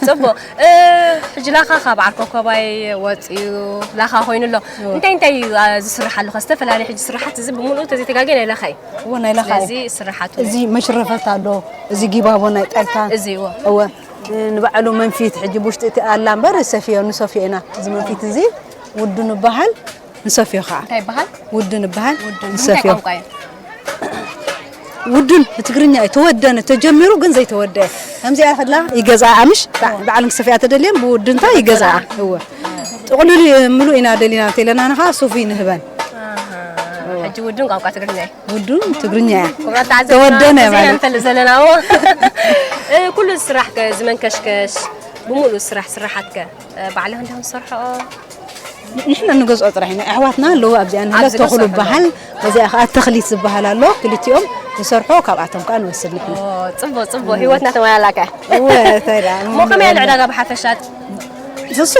ጽቡቕ። እ፣ ሕጂ ላኻ ካብ ዓርኮብ ኮባይ ወጺኡ ላኻ ኮይኑ ኣሎ። እዎ። እንታይ እንታይ እዩ፣ አ፣ ዝስርሓሉ? ከ ዝተፈላለዩ ሕጂ ስራሓት እዚ ብምሉኡ ተዘይተጋግየ ናይ ላኻ እዩ። እዎ፣ ናይ ላኻ እዩ። ስለዚ ስራሓቱ እዚ መሽረፈት ኣሎ፣ እዚ ጊባቦ ናይ ጣይታን። እዚ እዎ። እወ፣ ንባዕሉ መንፊት ሕጂ ብውሽጢ እቲ ኣላ እምበር ሰፍዮ፣ ንሰፍዮ ኢና። እዚ መንፊት እዚ ውዱን ይበሃል፣ ንሰፍዮ ከዓ። እንታይ ይበሃል? ውዱን ይበሃል፣ ውዱን። ብምንታይ ንሰፍዮ። ቋንቋ እዩ? ውዱን ብትግርኛ እዩ፣ ተወደነ፣ ተጀሚሩ ግን ዘይተወደአ። ከምዚኣ ከላ ይገዝኣ ኣምሽ፣ በ-፣ በዓል ክሰፍያ ተደልየን ብውዱንታ ይገዝኣ። እወ። ጥቕሉል ምሉእ ኢና ደሊና እንተኢለና ንኻ ሱፍ ንህበን። ኣሃ። ሕጂ ውዱን ቋንቋ ትግርኛ እዩ። ውዱን ትግርኛ እያ። ክቡራት ተዓዘብትና፣ ተወደነ ግዜና ማለት። ንፈልጥ ዘለና፣ እዎ። እ፣ ኩሉ ስራሕ ከ፣ ዝመንከሽከሽ፣ ብምሉእ ስራሕ፣ ስራሓት ከ፣ እ፣ ባዕልኽን ዲኹም ትሰርሕኦ? ንሕና ንገዝኦ ጥራሕ ኢና። ኣሕዋትና ኣለዉ ኣብዚኣ ንህለት ኣብዚ ተኽሉ ዝሰርሑ ዝበሃል፣ በዚኣ ከዓ ተኽሊት ዝበሃል ኣሎ። ክልቲኦም ንሰርሖ፣ ካብኣቶም ከዓ ንወስድ ንሕና። ኦ፣ ጽቡቕ፣ ጽቡቕ። ህይወትና ተመላላካ። እወ፣ እንታይ ደኣ፣ እሞ ከመይ ኣሎ ዕዳጋ ብሓፈሻ? ስሱ፣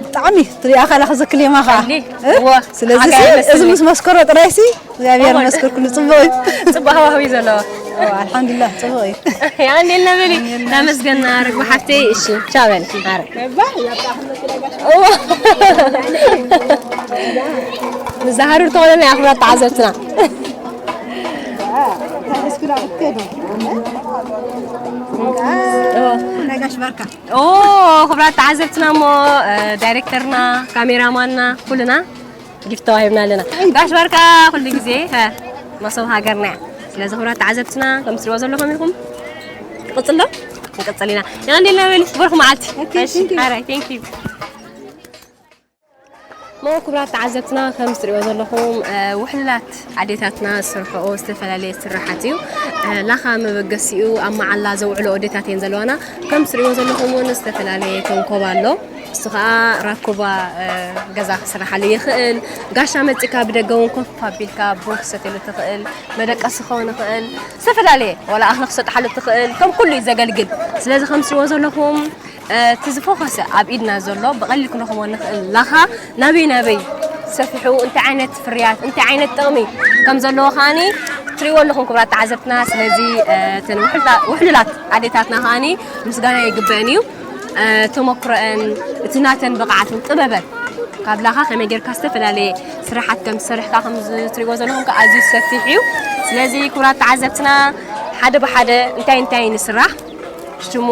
ብጣዕሚ ትሪኣ ከላ ክዘክል የማኻ። ቀንዲ? እ? እወ። ስለዚ ሓቂ ሲ፣ እዚ ኣይመስልኒ። ምስ መስከሮ ጥራይ ሲ፣ እግዚኣብሔር እወ። መስከር ኩሉ ጽቡቕ እዩ። ጽቡቕ ሃዋህው እዩ ዘለዎ። እወ፣ ኣልሓምዱሊላህ፣ ጽቡቕ እዩ። የቐንየልና በሊ። እናመስገና ርግቢ ሓፍተይ። እሺ፣ ቻው በሊ። ማረ። እወ። ንዛሃሩር ተኾነና ኣኽብራት ተዓዘብትና። እወ። ናይ ጋሽ ባርካ። ኦ፣ ክቡራት ተዓዘብትና እሞ፣ እ፣ ዳይሬክተርና፣ ካሜራማንና፣ ኩልና ጊፍት ተዋሂብና ኣለና። ጋሽ ባርካ ኩሉ ግዜ፣ ሀ፣ መሶብ ሃገርና እያ። ስለዚ ክቡራት ተዓዘብትና፣ ከም ትሪእዎ ዘለኹም ኢኹም። ክቕጽል ዶ? ክንቅጽል ኢና። የቐንየልና በሊ፣ በርኹ መዓልቲ። ኦኬ፣ እሺ፣ thank you። ኣራይ፣ thank you። እሞ ክቡራት ተዓዘብትና፣ ከም ትሪእዎ ዘለኹም፣ እ፣ ውሕሉላት ኣዴታትና ዝሰርሕኦ ዝተፈላለየ ስራሓት እዩ። እ፣ ላኻ መበገሲኡ ኣብ መዓላ ዘውዕልኦ ኣዴታት እየን ዘለዋና። ከም ትሪእዎ ዘለኹም እውን ዝተፈላለየ ተንኮባ ኣሎ። እሱ ኸዓ ራኮባ፣ እ፣ ገዛ ክስርሓሉ ይኽእል። ጋሻ መጺእካ ብደገ እውን ኮፍ ኣቢልካ ቡን ክትሰትየሉ ትኽእል። መደቀሲ ክኸውን ይኽእል። ዝተፈላለየ ዋላ እኽሊ ክትሰጥሓሉ ትኽእል። ከም ኩሉ እዩ ዘገልግል። ስለዚ ከም ትሪእዎ ዘለኹም፣ እ፣ እቲ ዝፎኸሰ ኣብ ኢድና ዘሎ ብቐሊል ክንረኽቦ ንኽእል ላኻ ናበይ ናበይ ሰፊሑ፣ እንታይ ዓይነት ፍርያት፣ እንታይ ዓይነት ጥቕሚ ከም ዘለዎ ከዓኒ ትሪእዎ ኣለኹም ክቡራት ተዓዘብትና። ስለዚ፣ እ፣ እተን ውሕልታ-፣ ውሕሉላት ኣዴታትና ከዓኒ ምስጋና ይግበአን እዩ። እ፣ ተመክሮአን፣ እቲ ናተን ብቕዓትን ጥበበን ካብ ላኻ ከመይ ጌርካ ዝተፈላለየ ስራሓት ከም ዝሰርሕ ከኣ ከም ትሪእዎ ዘለኹም ከኣ ኣዝዩ ሰፊሕ እዩ። ስለዚ ክቡራት ተዓዘብትና ሓደ ብሓደ እንታይ እንታይ ንስራሕ፣ ሽሙ፣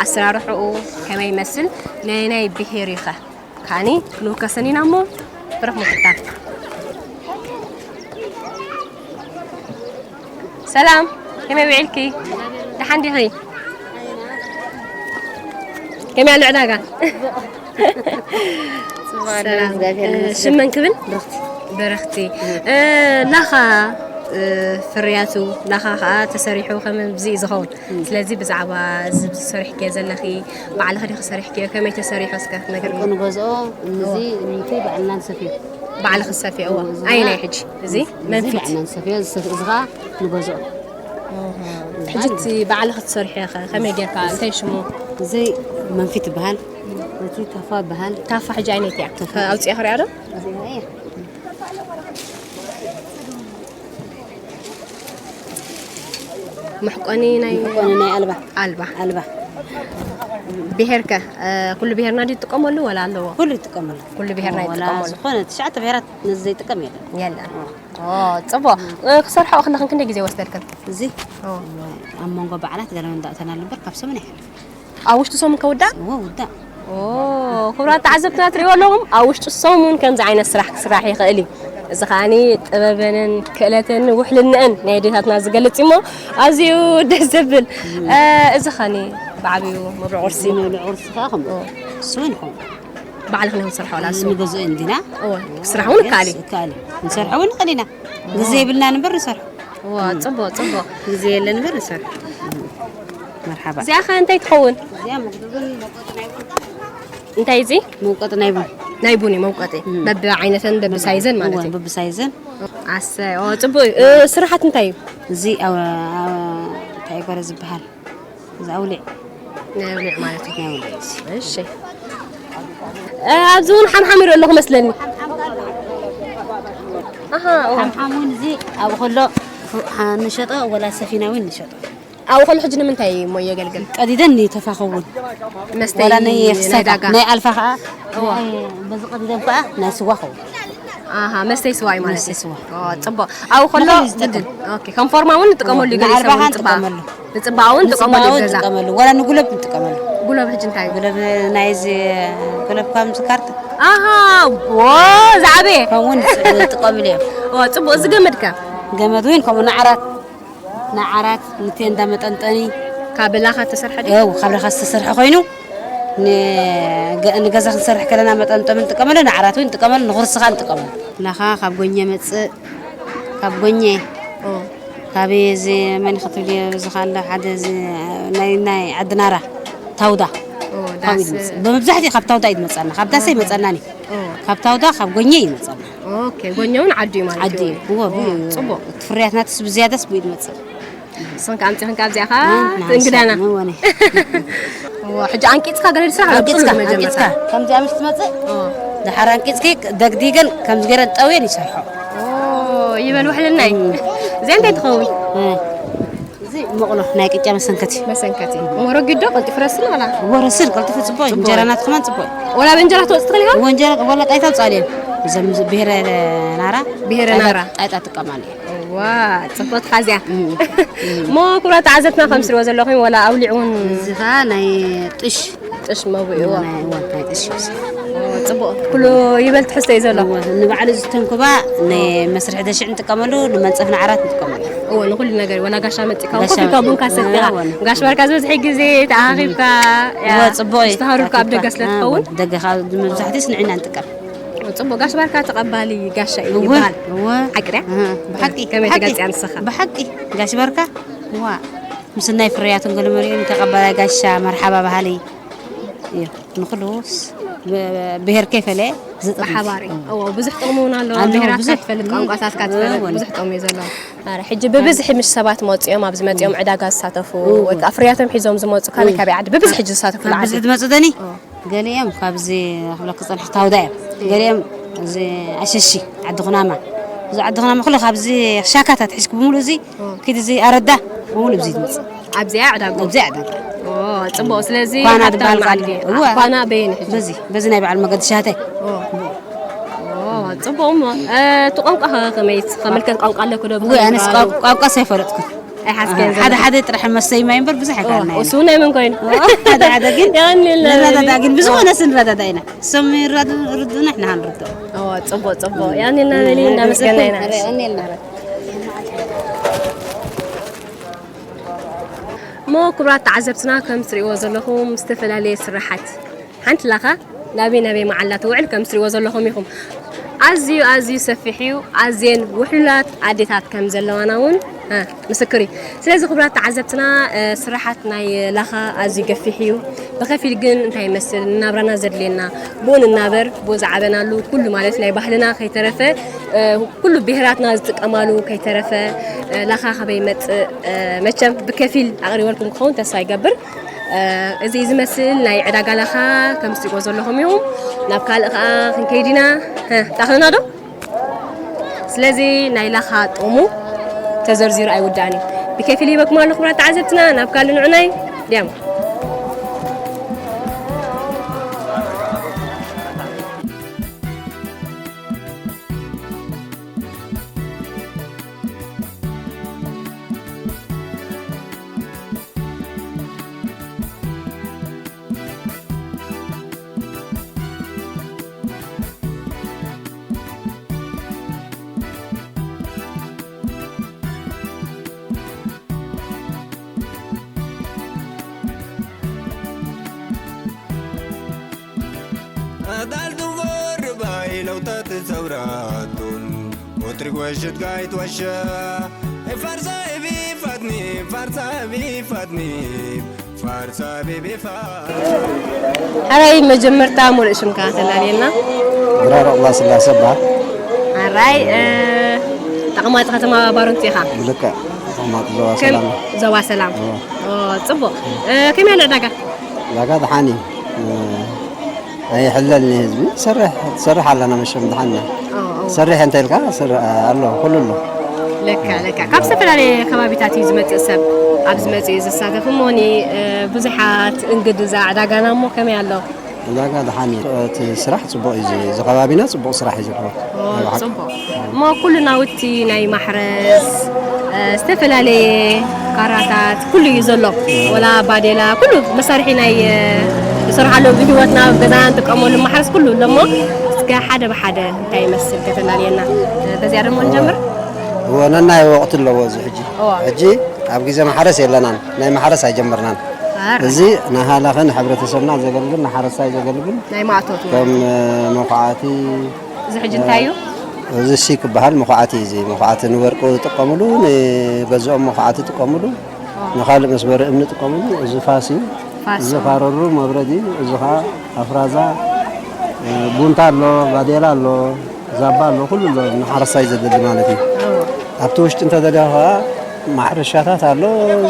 ኣሰራርሕኡ ከመይ ይመስል፣ ናይ ናይ ብሄር እዩ ኸ? ከዓኒ ክንውከሰን ኢና እሞ ብሩኽ ምክታል። ሰላም፣ ከመይ ውዒልኪ? ደሓን ዲኺ? ከመይ ኣሎ ዕዳጋ? ጽቡቕ ኣሎ፣ ሰላም። እግዚኣብሔር እ፣ ይመስገን። ሽም መን ክብል? ብርኽቲ። ብርኽቲ። እ፣ ላኻ፣ እ፣ ፍርያቱ፣ ላኻ ኸኣ ተሰሪሑ ከም ኣብዚ እዩ ዝኸውን። ስለዚ ብዛዕባ እዚ ሰሪሕክዮ ዘለኺ፣ ባዕልኺ ዲኺ ሰሪሕክዮ፣ ከመይ ተሰሪሑ እስከ ንገርኒ። ንገዝኦ፣ እዚ እምንቲ ባዕልና ንሰፍዮ። ባዕልኺ ትሰፍዮ፣ እዋ። እዚ ኣየናይ ሕጂ? እዚ እዚ መንፊት። ባዕልና ንሰፍዮ፣ እዚ ሰፍ-፣ እዚ ኸኣ ንገዝኦ። ኣሃ። ሕጂ እቲ ባዕልኺ ትሰርሕዮ ኸ ከመይ ጌርካ? እንታይ ሽሙ? እዚ መንፊት ይበሃል። እቲ ታፋ ይበሃል። ታፋ ሕጂ ኣይነይቲ እያ? ታፋ። ኣውፂኣ ክሪኣ ዶ? እዚኣ እያ። መሕቆኒ ናይ መሕቆኒ ናይ ኣልባ። ኣልባ። ኣልባ። ብሄር ከ ኩሉ ብሄርና ድዩ ዝጥቀመሉ ወላ ኣለዎ? ኩሉ ይጥቀመሉ። ኩሉ ብሄርና ወላ ይጥቀመሉ። ዝኾነ ትሽዓተ ብሄራት ነዚ ዘይጥቀም የለን። የለን። ኦ፣ ጽቡቕ። ክሰርሖ ከለኽን ክንደይ ግዜ ወስደልክን? እዚ ኣብ መንጎ በዓላት ገለ እንዳእተና ልበር ካብ ሰሙን ይሓልፍ። ኣብ ውሽጢ ሰሙን ከውዳእ? እዎ ውዳእ። ኦ፣ ክቡራት ተዓዘብትና ትሪእዎ ኣለኹም፣ ኣብ ውሽጢ ሰሙን ከምዚ ዓይነት ስራሕ ክስራሕ ይኽእል እዩ። እዚ ከዓኒ ጥበበንን ክእለትን ውሕልንአን ናይ ኣዴታትና ዝገልጽ እዩ እሞ ኣዝዩ ደስ ዘብል። እዚ ኸኒ ብዓብዩ መብልዕ ቁርሲ መብልዕ ቁርሲ ከዓ ከምኡ እሱ ይኹን ባዕልኽን ኢኹም ትሰርሖ ዋላ እሱ? ንገዝኦ እንዲና እወ፣ ክስራሕ እውን ይከኣል እዩ። ይከኣል እዩ። ንሰርሖ እውን ንኽእል ኢና። ግዜ የብልና ንበር ንሰርሖ። እወ፣ ጽቡቕ ጽቡቕ። ግዜ የለን ንበር ንሰርሖ። መርሓባ። እዚኣ ኸ እንታይ ትኸውን? እዚኣ መኽዱብን መቆጥ ናይ ቡን እንታይ እዚ? መውቀጥ ናይ ቡን ናይ ቡን እዩ መውቀጢ። በቢ ዓይነተን በቢ ሳይዘን ማለት እዩ። በብሳይዘን ኣሰ ኦ፣ ጽቡቕ እዩ። እ፣ ስራሓት እንታይ እዩ? እዚ ኣው- ኣው- እንታይ ይበረ ዝበሃል እዚ ኣውሊዕ ናይ ውሊዕ ማለት እዩ። ናይ ኣውሊዕ እዚ እሺ። እ፣ ኣብዚ እውን ሓምሓም ይርኢ ኣለኹ መስለኒ። ኣሃ፣ ኦ። ሓምሓም እውን እዚ ኣብ ከሎ ንሸጦ ወላ ሰፊና እውን ንሸጦ ኣብኡ ከሎ ሕጂ ንምንታይ እሞ የገልግል? ቀዲደን ንተፋኸውን መስተይ ወላ ናይ ናይ ፍሳካ ዳጋ። ናይ ኣልፋ ከዓ ናይ- በዚ ቀዲደን ከዓ ናይ ስዋ ኸውን ኣሃ፣ መስተይ ስዋ እዩ ማለት መስተይ እዩ። ስዋ። ኦ፣ ጽቡቕ። ኣብኡ ከሎ ንኹሉ ዝጠቅም። ግድን። ኦኬ፣ ከም ፎርማ እውን ንጥቀመሉ እዩ ገለ ንኣልባኻ ሰሙን ጽባ። ንጥቀመሉ። ንጽባ እውን ንጥቀመሉ ንፅባውን ገዛ። ንጥቀመሉ ወላ ንጉለብ ንጥቀመሉ ጉለብ ሕጂ እንታይ እዩ? ጉለብ ናይዚ ጉለብ ከም ዝካርት ኣሃ፣ ዎ፣ ዝዓበየ። ከምኡ ንጥቀምሉ እዮም። ኦ፣ ጽቡቕ። እዚ ገመድ ከ? ገመድ እውን ከምኡ ንዓራት ንዓራት ንቴንዳ መጠንጠኒ ካብ ላኻ ተሰርሐ ድዩ? ያው ካብ ላኻ ዝተሰርሐ ኮይኑ ንገ- ንገዛ ክንሰርሕ ከለና መጠንጠሚ ንጥቀመሉ ንዓራት እውን ንጥቀመሉ ንኹርስኻ ንጥቀመሉ ላኻ ካብ ጎኘ መፅእ ካብ ጎኘ ኦ፣ ካብ እዚ መን ክትብል እዚ ካለ ሓደ እዚ ናይ ናይ ዓድናራ ታውዳ ኦ፣ ካብ ዳስ። ይመፅእ ብመብዛሕትኡ ካብ ታውዳ እዩ ዝመፀና ካብ ዳሰ ይመፀና ኒ ኦ፣ ካብ ታውዳ ካብ ጎኘ ይመፀና ኦኬ፣ ጎኘ እውን ዓዲ እዩ ማለት ዓዲ እዩ። እዎ ብኡ እዩ። ጽቡቕ። እቲ ፍርያትና እቲ ብዝያዳስ ብኡ ይመፅእ ንስኽን ከ ኣምፂኽን ካብዚኣ ኸዓ እንግዳና። እወ፣ እዎ፣ ሕጂ ኣንቂፅካ ገለ ስራሕ ኣንቂፅካ ኣብፅሉ መጀመርታ። ኣንቂፅካ ከምዚኣ ምስ ትመፅእ ኦ፣ ድሓር ኣንቂፅኪ ደግዲገን ከምዚ ገይረን ጠውየን ይሰርሖ ኦ፣ ይበል ውሕልናይ። እዚኣ እንታይ ትኸውን? እዚ መቕሎ ናይ ቅጫ መሰንከቲ መሰንከቲ። ኦ፣ ረጒድ ዶ ቀልጢፉ ረስን ዋላ? ወረስን ቀልጥፉ ፅቡቅ እዩ። እንጀራ ናት ከማን ፅቡቅ እዩ። ወላ ብእንጀራ ትወፅእ ትኽእል ይኸውን? ወንጀራ ወላ ጣይታ ውፃል እዮም እዞም ብሄረ ናራ ብሄረ ናራ። ጣይታ ጥቀማል እዮም ዋ፣ ጽብቕቲ እዚኣ። እሞ ክቡራት ተዓዘብትና ከም ትሪእዎ ዘለኹም ዋላ ኣውሊዕ እውን እዚ ኸዓ ናይ ጥሽ ጥሽ መውኡ ናይ እዋን ናይ ጥሽ እዩ። ጽቡቕ ኩሉ ይበል ትሕዝቶ እዩ ዘሎ። እወ፣ ንባዕሉ ዝተንኩባ ንመስርሒ ደሽዕ ንጥቀመሉ ንመንፀፍ ንዓራት ንጥቀመሉ እወ ንኹሉ ነገር ወላ ጋሻ መፂእካ ጋሻ ኮፍ ኢልካ ቡንካ መፂእ። ሰቲኻ እወ። ጋሽ ባርካ ዝበዝሐ ግዜ ተኣኻኺብካ እወ ፅቡቅ እዩ ዝተሃሩርካ ኣብ ደገ ስለ ትኸውን ደገ ካብ መብዛሕትኡ ስንዒና ንጥቀም ጽቡቅ ጋሽ ባርካ ተቐባሊ ጋሻ እዩ እወ ይበሃል እወ ሓቂ ድያ እህ፣ ብሓቂ ከመይ ብሓቂ፣ ትገልጽያ ንስኻ? ብሓቂ ጋሽ ባርካ ዋ ምስናይ ፍርያትን ገለመሪኦም ተቐባላይ ጋሻ መርሓባ ባህሊ እዩ ንኩሉስ ብሄር ከይፈለ ዝጥርፍ ብሓባር እዩ። እዎ ብዙሕ ጥቕሚ እውን ኣለዎ። ኣለዎ፣ ብሄራትካ ብዙሕ። ትፈልጥ ቋንቋታትካ ትፈልጥ እዎ። ብዙሕ ጥቕሚ እዩ ዘለዎ። ኣረ ሕጂ ብብዝሒ ምስ ሰባት መፅኦም ኣብዚ መፅኦም ዕዳጋ ዝሳተፉ ወይ ከዓ ፍርያቶም ሒዞም ዝመፁ ካበይ ካበይ ዓዲ ብብዝሒ ሕጂ ዝሳተፉ ዓዲ ብብዝሒ ትመፁ ደኒ ገሊኦም ካብዚ ክብለክ ዝፀንሐ ታውዳ እዮም ገሊኦም እዚ ኣሸሺ ዓዲ ኩናማ እዚ ዓዲ ኩናማ ኩሉ ካብዚ ሻካታት ሒዝክ ብምሉእ እዚ ኪድ እዚ ኣረዳ ብምሉእ እዚ ዝመፅእ ኣብዚኣ ዕዳጋ ኣብዚ ዕዳጋ ኦ፣ ፅቡቅ ስለዚ ኳና ሃብታም ዝበሃል መዓልቲ ኳና። እዩ። እወ። ኳና በየን ሕጂ በዚ በዚ ናይ በዓል መገዲ ሻተይ ኦ፣ ኦ፣ ፅቡቅ እሞ እ፣ እቲ ቋንቋ ከ ከመይ ከመልከት ቋንቋ ኣለኩ ዶ እወ ኣነስ ቋንቋ ኣይፈለጥኩ ኣይሓስከን ሓደ ሓደ ጥራሕ መሰይ ማይ እምበር ብዙሕ ኣይከኣልና እሱ ናይ መን ኮይኑ ሓደ ሓደ ግን ያኔ ንረዳዳ ግን ብዝኾነ ስንረዳዳ ኢና እሶም ይረድኡ ንሕና ንርድኦ ኦ፣ ፅቡቅ ፅቡቅ ያኔ እና በሊ እንዳመስገና ኢና የቐንየልና እሞ ክቡራት ተዓዘብትና ከም ትሪእዎ ዘለኹም ዝተፈላለየ ስራሓት ሓንቲ ላኻ ናበይ ናበይ መዓላ ትውዕል ከም ትሪእዎ ዘለኹም ኢኹም ኣዝዩ ኣዝዩ ሰፊሕ እዩ ኣዝየን ውሕሉላት ኣዴታት ከም ዘለዋና እውን እ፣ ምስክር እዩ ስለዚ ክቡራት ተዓዘብትና እ፣ ስራሓት ናይ ላኻ ኣዝዩ ገፊሕ እዩ ብኸፊል ግን እንታይ ይመስል ንናብራና ዘድልየና ብኡ ንናበር ብኡ ዝዓበናሉ ኩሉ ማለት ናይ ባህልና ከይተረፈ ኩሉ ብሄራትና ዝጥቀማሉ ከይተረፈ ላኻ ከበይ መፅእ መቸም ብከፊል ኣቕሪበልኩም ክኸውን ተስፋ ይገብር። እዚ ዝመስል ናይ ዕዳጋ ላኻ ከም ዝፅቆ ዘለኹም እዩ። ናብ ካልእ ከዓ ክንከይድ ኢና። ጣኽልና ዶ? ስለዚ ናይ ላኻ ጥቕሙ ተዘርዚሩ ኣይውዳእን እዩ። ብከፊል ይበኩም ኣለኹም ተዓዘብትና። ናብ ካልእ ንዑናይ ድያም تتزوراتون وترك وشت قايت وشا. فرصة بي فاتني، فرصة بي فاتني، فرصة بي بي فاتني. ሕራይ መጀመርታ ሙሉእ ሽምካ ተላልየና። ብራር ኣቕላ ስላሰ እባ ሕራይ እ፣ ተቐማጢ ከተማ ባረንቱ ኢኻ። ብልክዕ ተቐማጢ ዞባ ከም ሰላም። ዞባ ሰላም። ኦ፣ ጽቡቕ። እ፣ ከመይ ኣሎ ዕዳጋ? ዳጋ ድሓን እዩ። ኣይሕለልኒ ህዝቢ ትሰርሕ ትሰርሕ ኣለና መሸም ድሓንና ኦ፣ ኦ። ትሰርሕ እንተ ኢልካ ትሰርሕ ኣሎ ኩሉ ኣሎ። ለካ ለካ ካብ ዝተፈላለየ ከባቢታት እዩ ዝመፅእ ሰብ ኣብዚ መፅኡ እዩ ዝሳተፍ እሞኒ እ፣ ብዙሓት እንግድዛ ዕዳጋና እሞ ከመይ ኣሎ? ዳጋ ድሓን እዩ። እቲ ስራሕ ፅቡቅ እዩ እዚ ከባቢና ፅቡቅ ስራሕ እዩ ዘለዎ። ኦ፣ ፅቡቅ እሞ ኩሉ ናውቲ ናይ ማሕረስ እ፣ ዝተፈላለየ ካራታት ኩሉ እዩ ዘሎ። ወላ ባዴላ ኩሉ መሳርሒ ናይ እ፣ ንሰርሓሉ ብሂወትና ኣብ ገዛና ንጥቀመሉ ማሕረስ ኩሉ ኣሎ እሞ እስከ ሓደ ብሓደ እንታይ ይመስል ከተላልየና እ፣ በዚኣ ደሞ ንጀምር። እዎ ነናይ ወቅቲ ኣለዎ እዚ ሕጂ እዎ። ሕጂ ኣብ ግዜ ማሕረስ የለናን ናይ ማሕረስ ኣይጀመርናን። ኣረ። እዚ ንሃላኸ ንሕብረተሰብና ዘገልግል ንሓረስታይ ዘገልግል ናይ ማእቶት ከም መኹዓቲ እዚ ሕጂ እንታይ እዩ? እዚ ሲ ክበሃል መኹዓቲ እዩ። እዚ መኹዓቲ ንወርቂ ዝጥቀምሉ ንገዝኦም መኹዓቲ ይጥቀምሉ ንካልእ መስበሪ እምኒ ይጥቀምሉ። እዚ ፋስ እዩ። ፋስ። እዚ ፋረሩ መብረድ እዩ። እዚ ከዓ ኣፍራዛ ቡንታ ኣሎ፣ ባዴላ ኣሎ፣ ዛባ ኣሎ፣ ኩሉ ኣሎ ንሓረስታይ ዘድሊ ማለት እዩ። ኣብቲ ውሽጢ እንተደሊኻ ከዓ ማሕረሻታት ኣሎ፣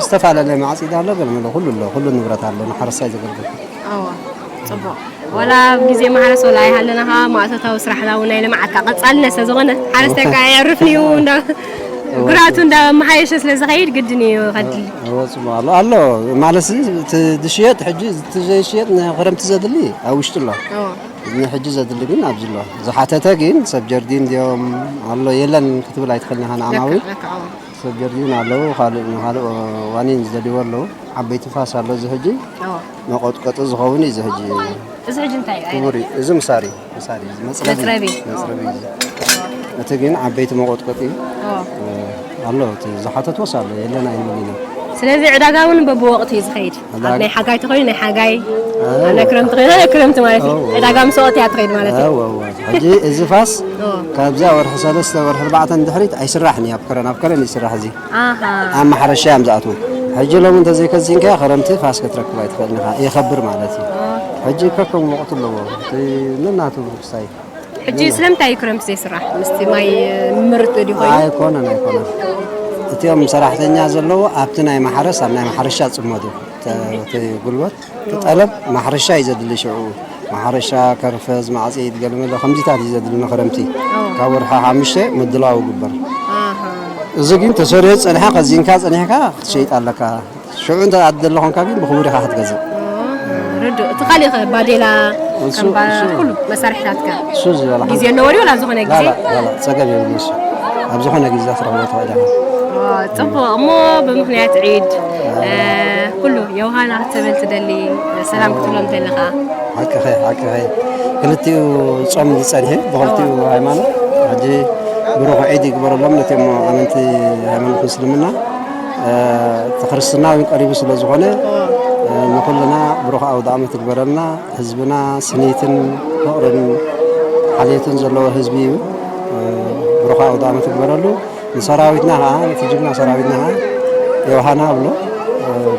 ዝተፈላለየ ማዕፂድ ኣሎ፣ ገለመለ ኩሉ ኣሎ፣ ኩሉ ንብረት ኣሎ ንሓረስታይ ዘገልግል። እዎ፣ ፅቡቅ። ወላ ኣብ ግዜ ማሕረስ ወላ ኣይሃለና ከዓ ማእቶታዊ ስራሕና እውን ኣይለምዓካ ቀፃልነት ስለዝኾነ ሓረስታይ ከዓ የዕርፍን እዩ እንዳ ግራቱ እንዳ መሓየሸ ስለዝኸይድ ግድን እዩ ከድሊ። እዎ፣ ፅቡቅ ኣሎ ኣሎ ማለት እዚ እቲ ዝሽየጥ ሕጂ እቲ ዘይሽየጥ ንክረምቲ ዘድሊ ኣብ ውሽጢ ኣሎ። እዎ። ንሕጂ ዘድሊ ግን ኣብዚ ኣሎ። ዝሓተተ ግን ሰብ ጀርዲን እንዲዮም ኣሎ የለን ክትብል ኣይትኽእልን ኢኻ ንዓማዊ ለካ፣ እዎ። ሰብ ጀርዲን ኣለዉ ካልእ ንካልእ ዋኒን ዝደልይዎ ኣለዉ። ዓበይቲ ፋስ ኣሎ እዚ ሕጂ እዎ። መቆጥቀጢ ዝኸውን እዩ እዚ ሕጂ እዚ ሕጂ እንታይ እዩ? ክቡር እዩ። እዚ ምሳሪ ምሳሪ እዩ። መፅረቢ መፅረቢ። መፅረቢ እዩ። እቲ ግን ዓበይቲ መቆጥቀጢ እዩ። እዎ። ኣሎ እቲ ዝሓተትዎስ ኣሎ የለን ኣይንብል ኢና። ስለዚ ዕዳጋ እውን በብወቅቱ እዩ ዝኸይድ። ኣብ ዕዳጋ- ናይ ሓጋይ ተኾይኑ ናይ ሓጋይ፣ ኣዎ። ኣብ ናይ ክረምቲ ተኾይኑ ናይ ክረምቲ ማለት እዩ። ኣዎ። ዕዳጋ ምስ ወቅቲ እያ ትኸይድ ማለት እዩ። እዎ፣ እዎ። ሕጂ እዚ ፋስ እዎ። ካብዚኣ ወርሒ ሰለስተ ወርሒ ኣርባዕተ ንድሕሪት ኣይስራሕን እዩ ኣብ ከረን ኣብ ከረን ይስራሕ እዚ ኣሃ። ኣብ ማሕረሻ እዮም ዝኣትዉ። ሕጂ ሎሚ እንተዘይከዚንካ ክረምቲ ፋስ ክትረክብ ኣይትኽእልን ኢኻ ይኸብር ማለት እዩ። ሕጂ ከከም ወቕቱ ኣለዎ እቲ ነናቱ ክስታይ ሕጂ ስለምንታይ እዩ ክረምቲ ዘይስራሕ? ምስቲ ማይ ምርጥ ድዩ ኮይኑ? ኣይኮነን ኣይኮነን። እቲኦም ሰራሕተኛ ዘለዎ ኣብቲ ናይ ማሕረስ ኣብ ናይ ማሕረሻ ፅመዱ እቲ ጉልበት እቲ ጠለብ ማሕረሻ እዩ ዘድሊ ሽዑ ማሕረሻ ከርፈዝ ማዕፅኢት ገለመለ ከምዚታት እዩ ዘድሊ ንክረምቲ ካብ ወርሒ ሓሙሽተ ምድላው ይግበር። ኣሃ። እዚ ግን ተሰሪሑ ፀኒሐ ከዚንካ ፀኒሕካ ክትሸይጥ ኣለካ። ሽዑ እንተ ኣደለ ኮንካ ግን ብክቡር ኢኻ ክትገዝእ። ርዱእ። እቲ ካሊእ ኸ ባዴላ እሱ- ከም ባ- እሱ- ኩሉ መሳርሒታትካ እሱ ዝበላ ግዜ ኣለዎ ድዩ? ኣብ ዝኾነ ግዜ ላላ ላላ ፀገም የብሉ እሱ ኣብ ዝኾነ ግዜ ትረኽቦ ትኽእል ኢኻ። ዋ፣ ጽቡቕ እሞ ብምኽንያት ዒድ እ፣ ኩሉ የውሃና ክትብል ትደሊ ሰላም ክትብሎም ዘለኻ? ሓቅኸ ሓቅኸ ክልቲኡ ጾም ዝጸንሐ ብኽልቲኡ ሃይማኖት ሕጂ ብሩኽ ዒድ ይግበረሎም ነቲኦም ኣመንቲ ሃይማኖት ምስልምና። እቲ ክርስትና እውን ቀሪቡ ስለ ዝኾነ ንኹልና ብሩኽ ኣውደ ዓመት ይግበረልና። ህዝብና ስኒትን ፍቕርን ሓልየትን ዘለዎ ህዝቢ እዩ። ብሩኽ ኣውደ ዓመት ይግበረሉ። ንሰራዊትና ከዓ ነቲ ጅግና ሰራዊትና ከዓ የውሃና ብሎ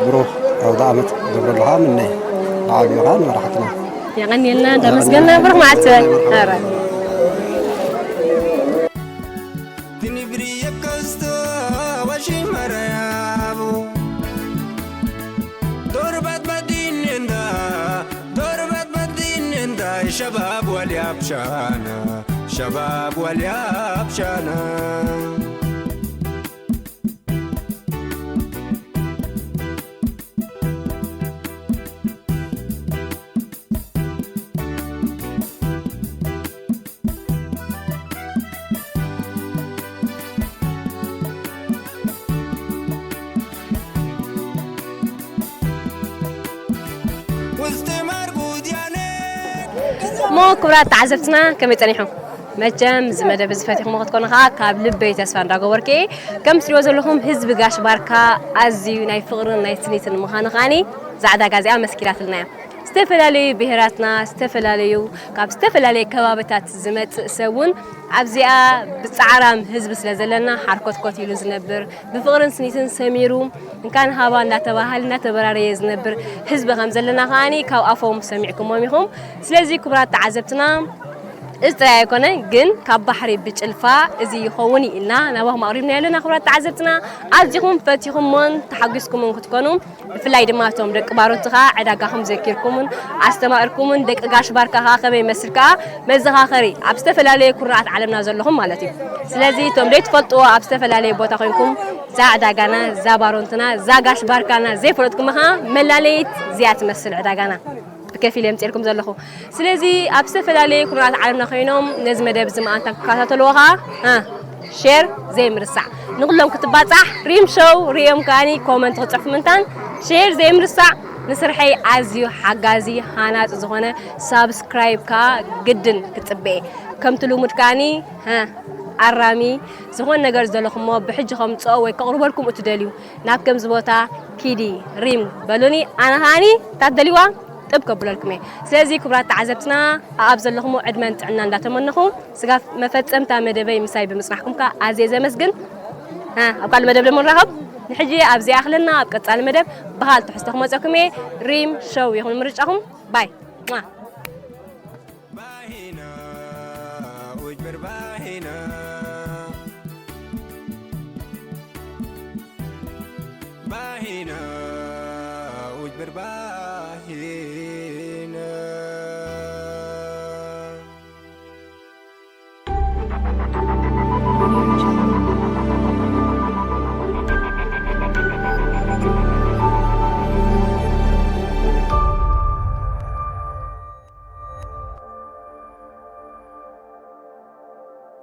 ብሩኽ ኣውደ ዓመት ይግበረሉ ከዓ ምነየ። ብዓብዩ ከዓ ንመራሕትና የቐንየልና እንዳመስገንና ብሩኽ መዓልቲ በል። ኧረ። Tinibri yakasta washi marayabo. Dorbat badinenda, dorbat badinenda, shabab wali abshana, shabab wali abshana. እሞ ክቡራት ተዓዘብትና ከመይ ጸኒሑ? መቸም እዚ መደብ እዚ ፈቲኹሞ ክትኮኑ ከዓ ካብ ልበይ ተስፋ እንዳገበርኩ እየ። ከም ትሪእዎ ዘለኹም ህዝቢ ጋሽ ባርካ ኣዝዩ ናይ ፍቕርን ናይ ስኒትን ምዃኑ ከዓኒ እዛ ዕዳጋ እዚኣ መስኪራትልና እያ። ዝተፈላለዩ ብሄራትና፣ ዝተፈላለዩ፣ ካብ ዝተፈላለዩ ከባብታት ዝመጽእ ሰብ እውን ኣብዚኣ ብጻዕራም ህዝቢ ስለ ዘለና ሓርኮትኮት ኢሉ ዝነብር፣ ብፍቕርን ስኒትን ሰሚሩ እንካን ሃባ እንዳተባሃለ እንዳተበራረየ ዝነብር ህዝቢ ከም ዘለና ከዓኒ ካብ ኣፎም ሰሚዕኩሞም ኢኹም። ስለዚ ክቡራት ተዓዘብትና፣ እዚ ጥራይ ኣይኮነ፣ ግን ካብ ባሕሪ ብጭልፋ እዚ ይኸውን እዩ ኢልና ናባኹም ኣቕሪብና ኣለና። ክቡራት ተዓዘብትና፣ ኣዚኹም ፈቲኹሞን ተሓጒስኩምን ክትኮኑ፣ ብፍላይ ድማ እቶም ደቂ ባሮትኻ ዕዳጋኹም ዘኪርኩምን ኣስተማቕርኩምን፣ ደቂ ጋሽ ባርካ ከኣ ከመይ ይመስል ከኣ መዘኻኸሪ ኣብ ዝተፈላለየ ኩርናዓት ዓለምና ዘለኹም ማለት እዩ። ስለዚ እቶም ዘይትፈልጥዎ ኣብ ዝተፈላለየ ቦታ ኮይንኩም እዛ ዕዳጋና፣ እዛ ባሮንትና፣ እዛ ጋሽ ባርካና ዘይፈለጥኩም ከኣ መላለይት እዚኣ ትመስል ዕዳጋና ብከፊል የምፅኤልኩም ዘለኹ። ስለዚ ኣብ ዝተፈላለየ ኩርናዓት ዓለምና ኮይኖም ነዚ መደብ እዚ መኣንታ ክከታተልዎ ከኣ እ፣ ሼር ዘይምርሳዕ። ንኹሎም ክትባጻሕ ሪም ሾው ሪኦም ከኣኒ ኮመንት ክጽሕፉ ምንታን ሼር ዘይምርሳዕ። ንስርሐይ ኣዝዩ ሓጋዚ ሃናጺ ዝኾነ ሳብስክራይብ ከኣ ግድን ክጽበየ። ከምቲ ልሙድ ከኣኒ እ፣ ኣራሚ ዝኾነ ነገር ዘለኹሞ ብሕጂ ከምጽኦ ወይ ከቕርበልኩም እትደልዩ ናብ ከምዚ ቦታ ኪዲ ሪም በሉኒ። ኣነ ከኣኒ እታ ትደልይዋ ጥብ ከብለልኩም እየ። ስለዚ ክቡራት ተዓዘብትና ኣኣብ ዘለኹሞ ዕድመን ጥዕና እንዳተመነኹ ስጋብ መፈጸምታ መደበይ ምሳይ ብምጽናሕኩም ከኣ ኣዝየ ዘመስግን። እ፣ ኣብ ካልእ መደብ ደሞ ንራኸብ። ንሕጂ ኣብዚኣ ኣኽለና፣ ኣብ ቀጻሊ መደብ ብኻልእ ትሕዝቶ ክመጸኩም እየ። ሪም ሾው ይኹን ምርጫኹም። ባይ። ሟ።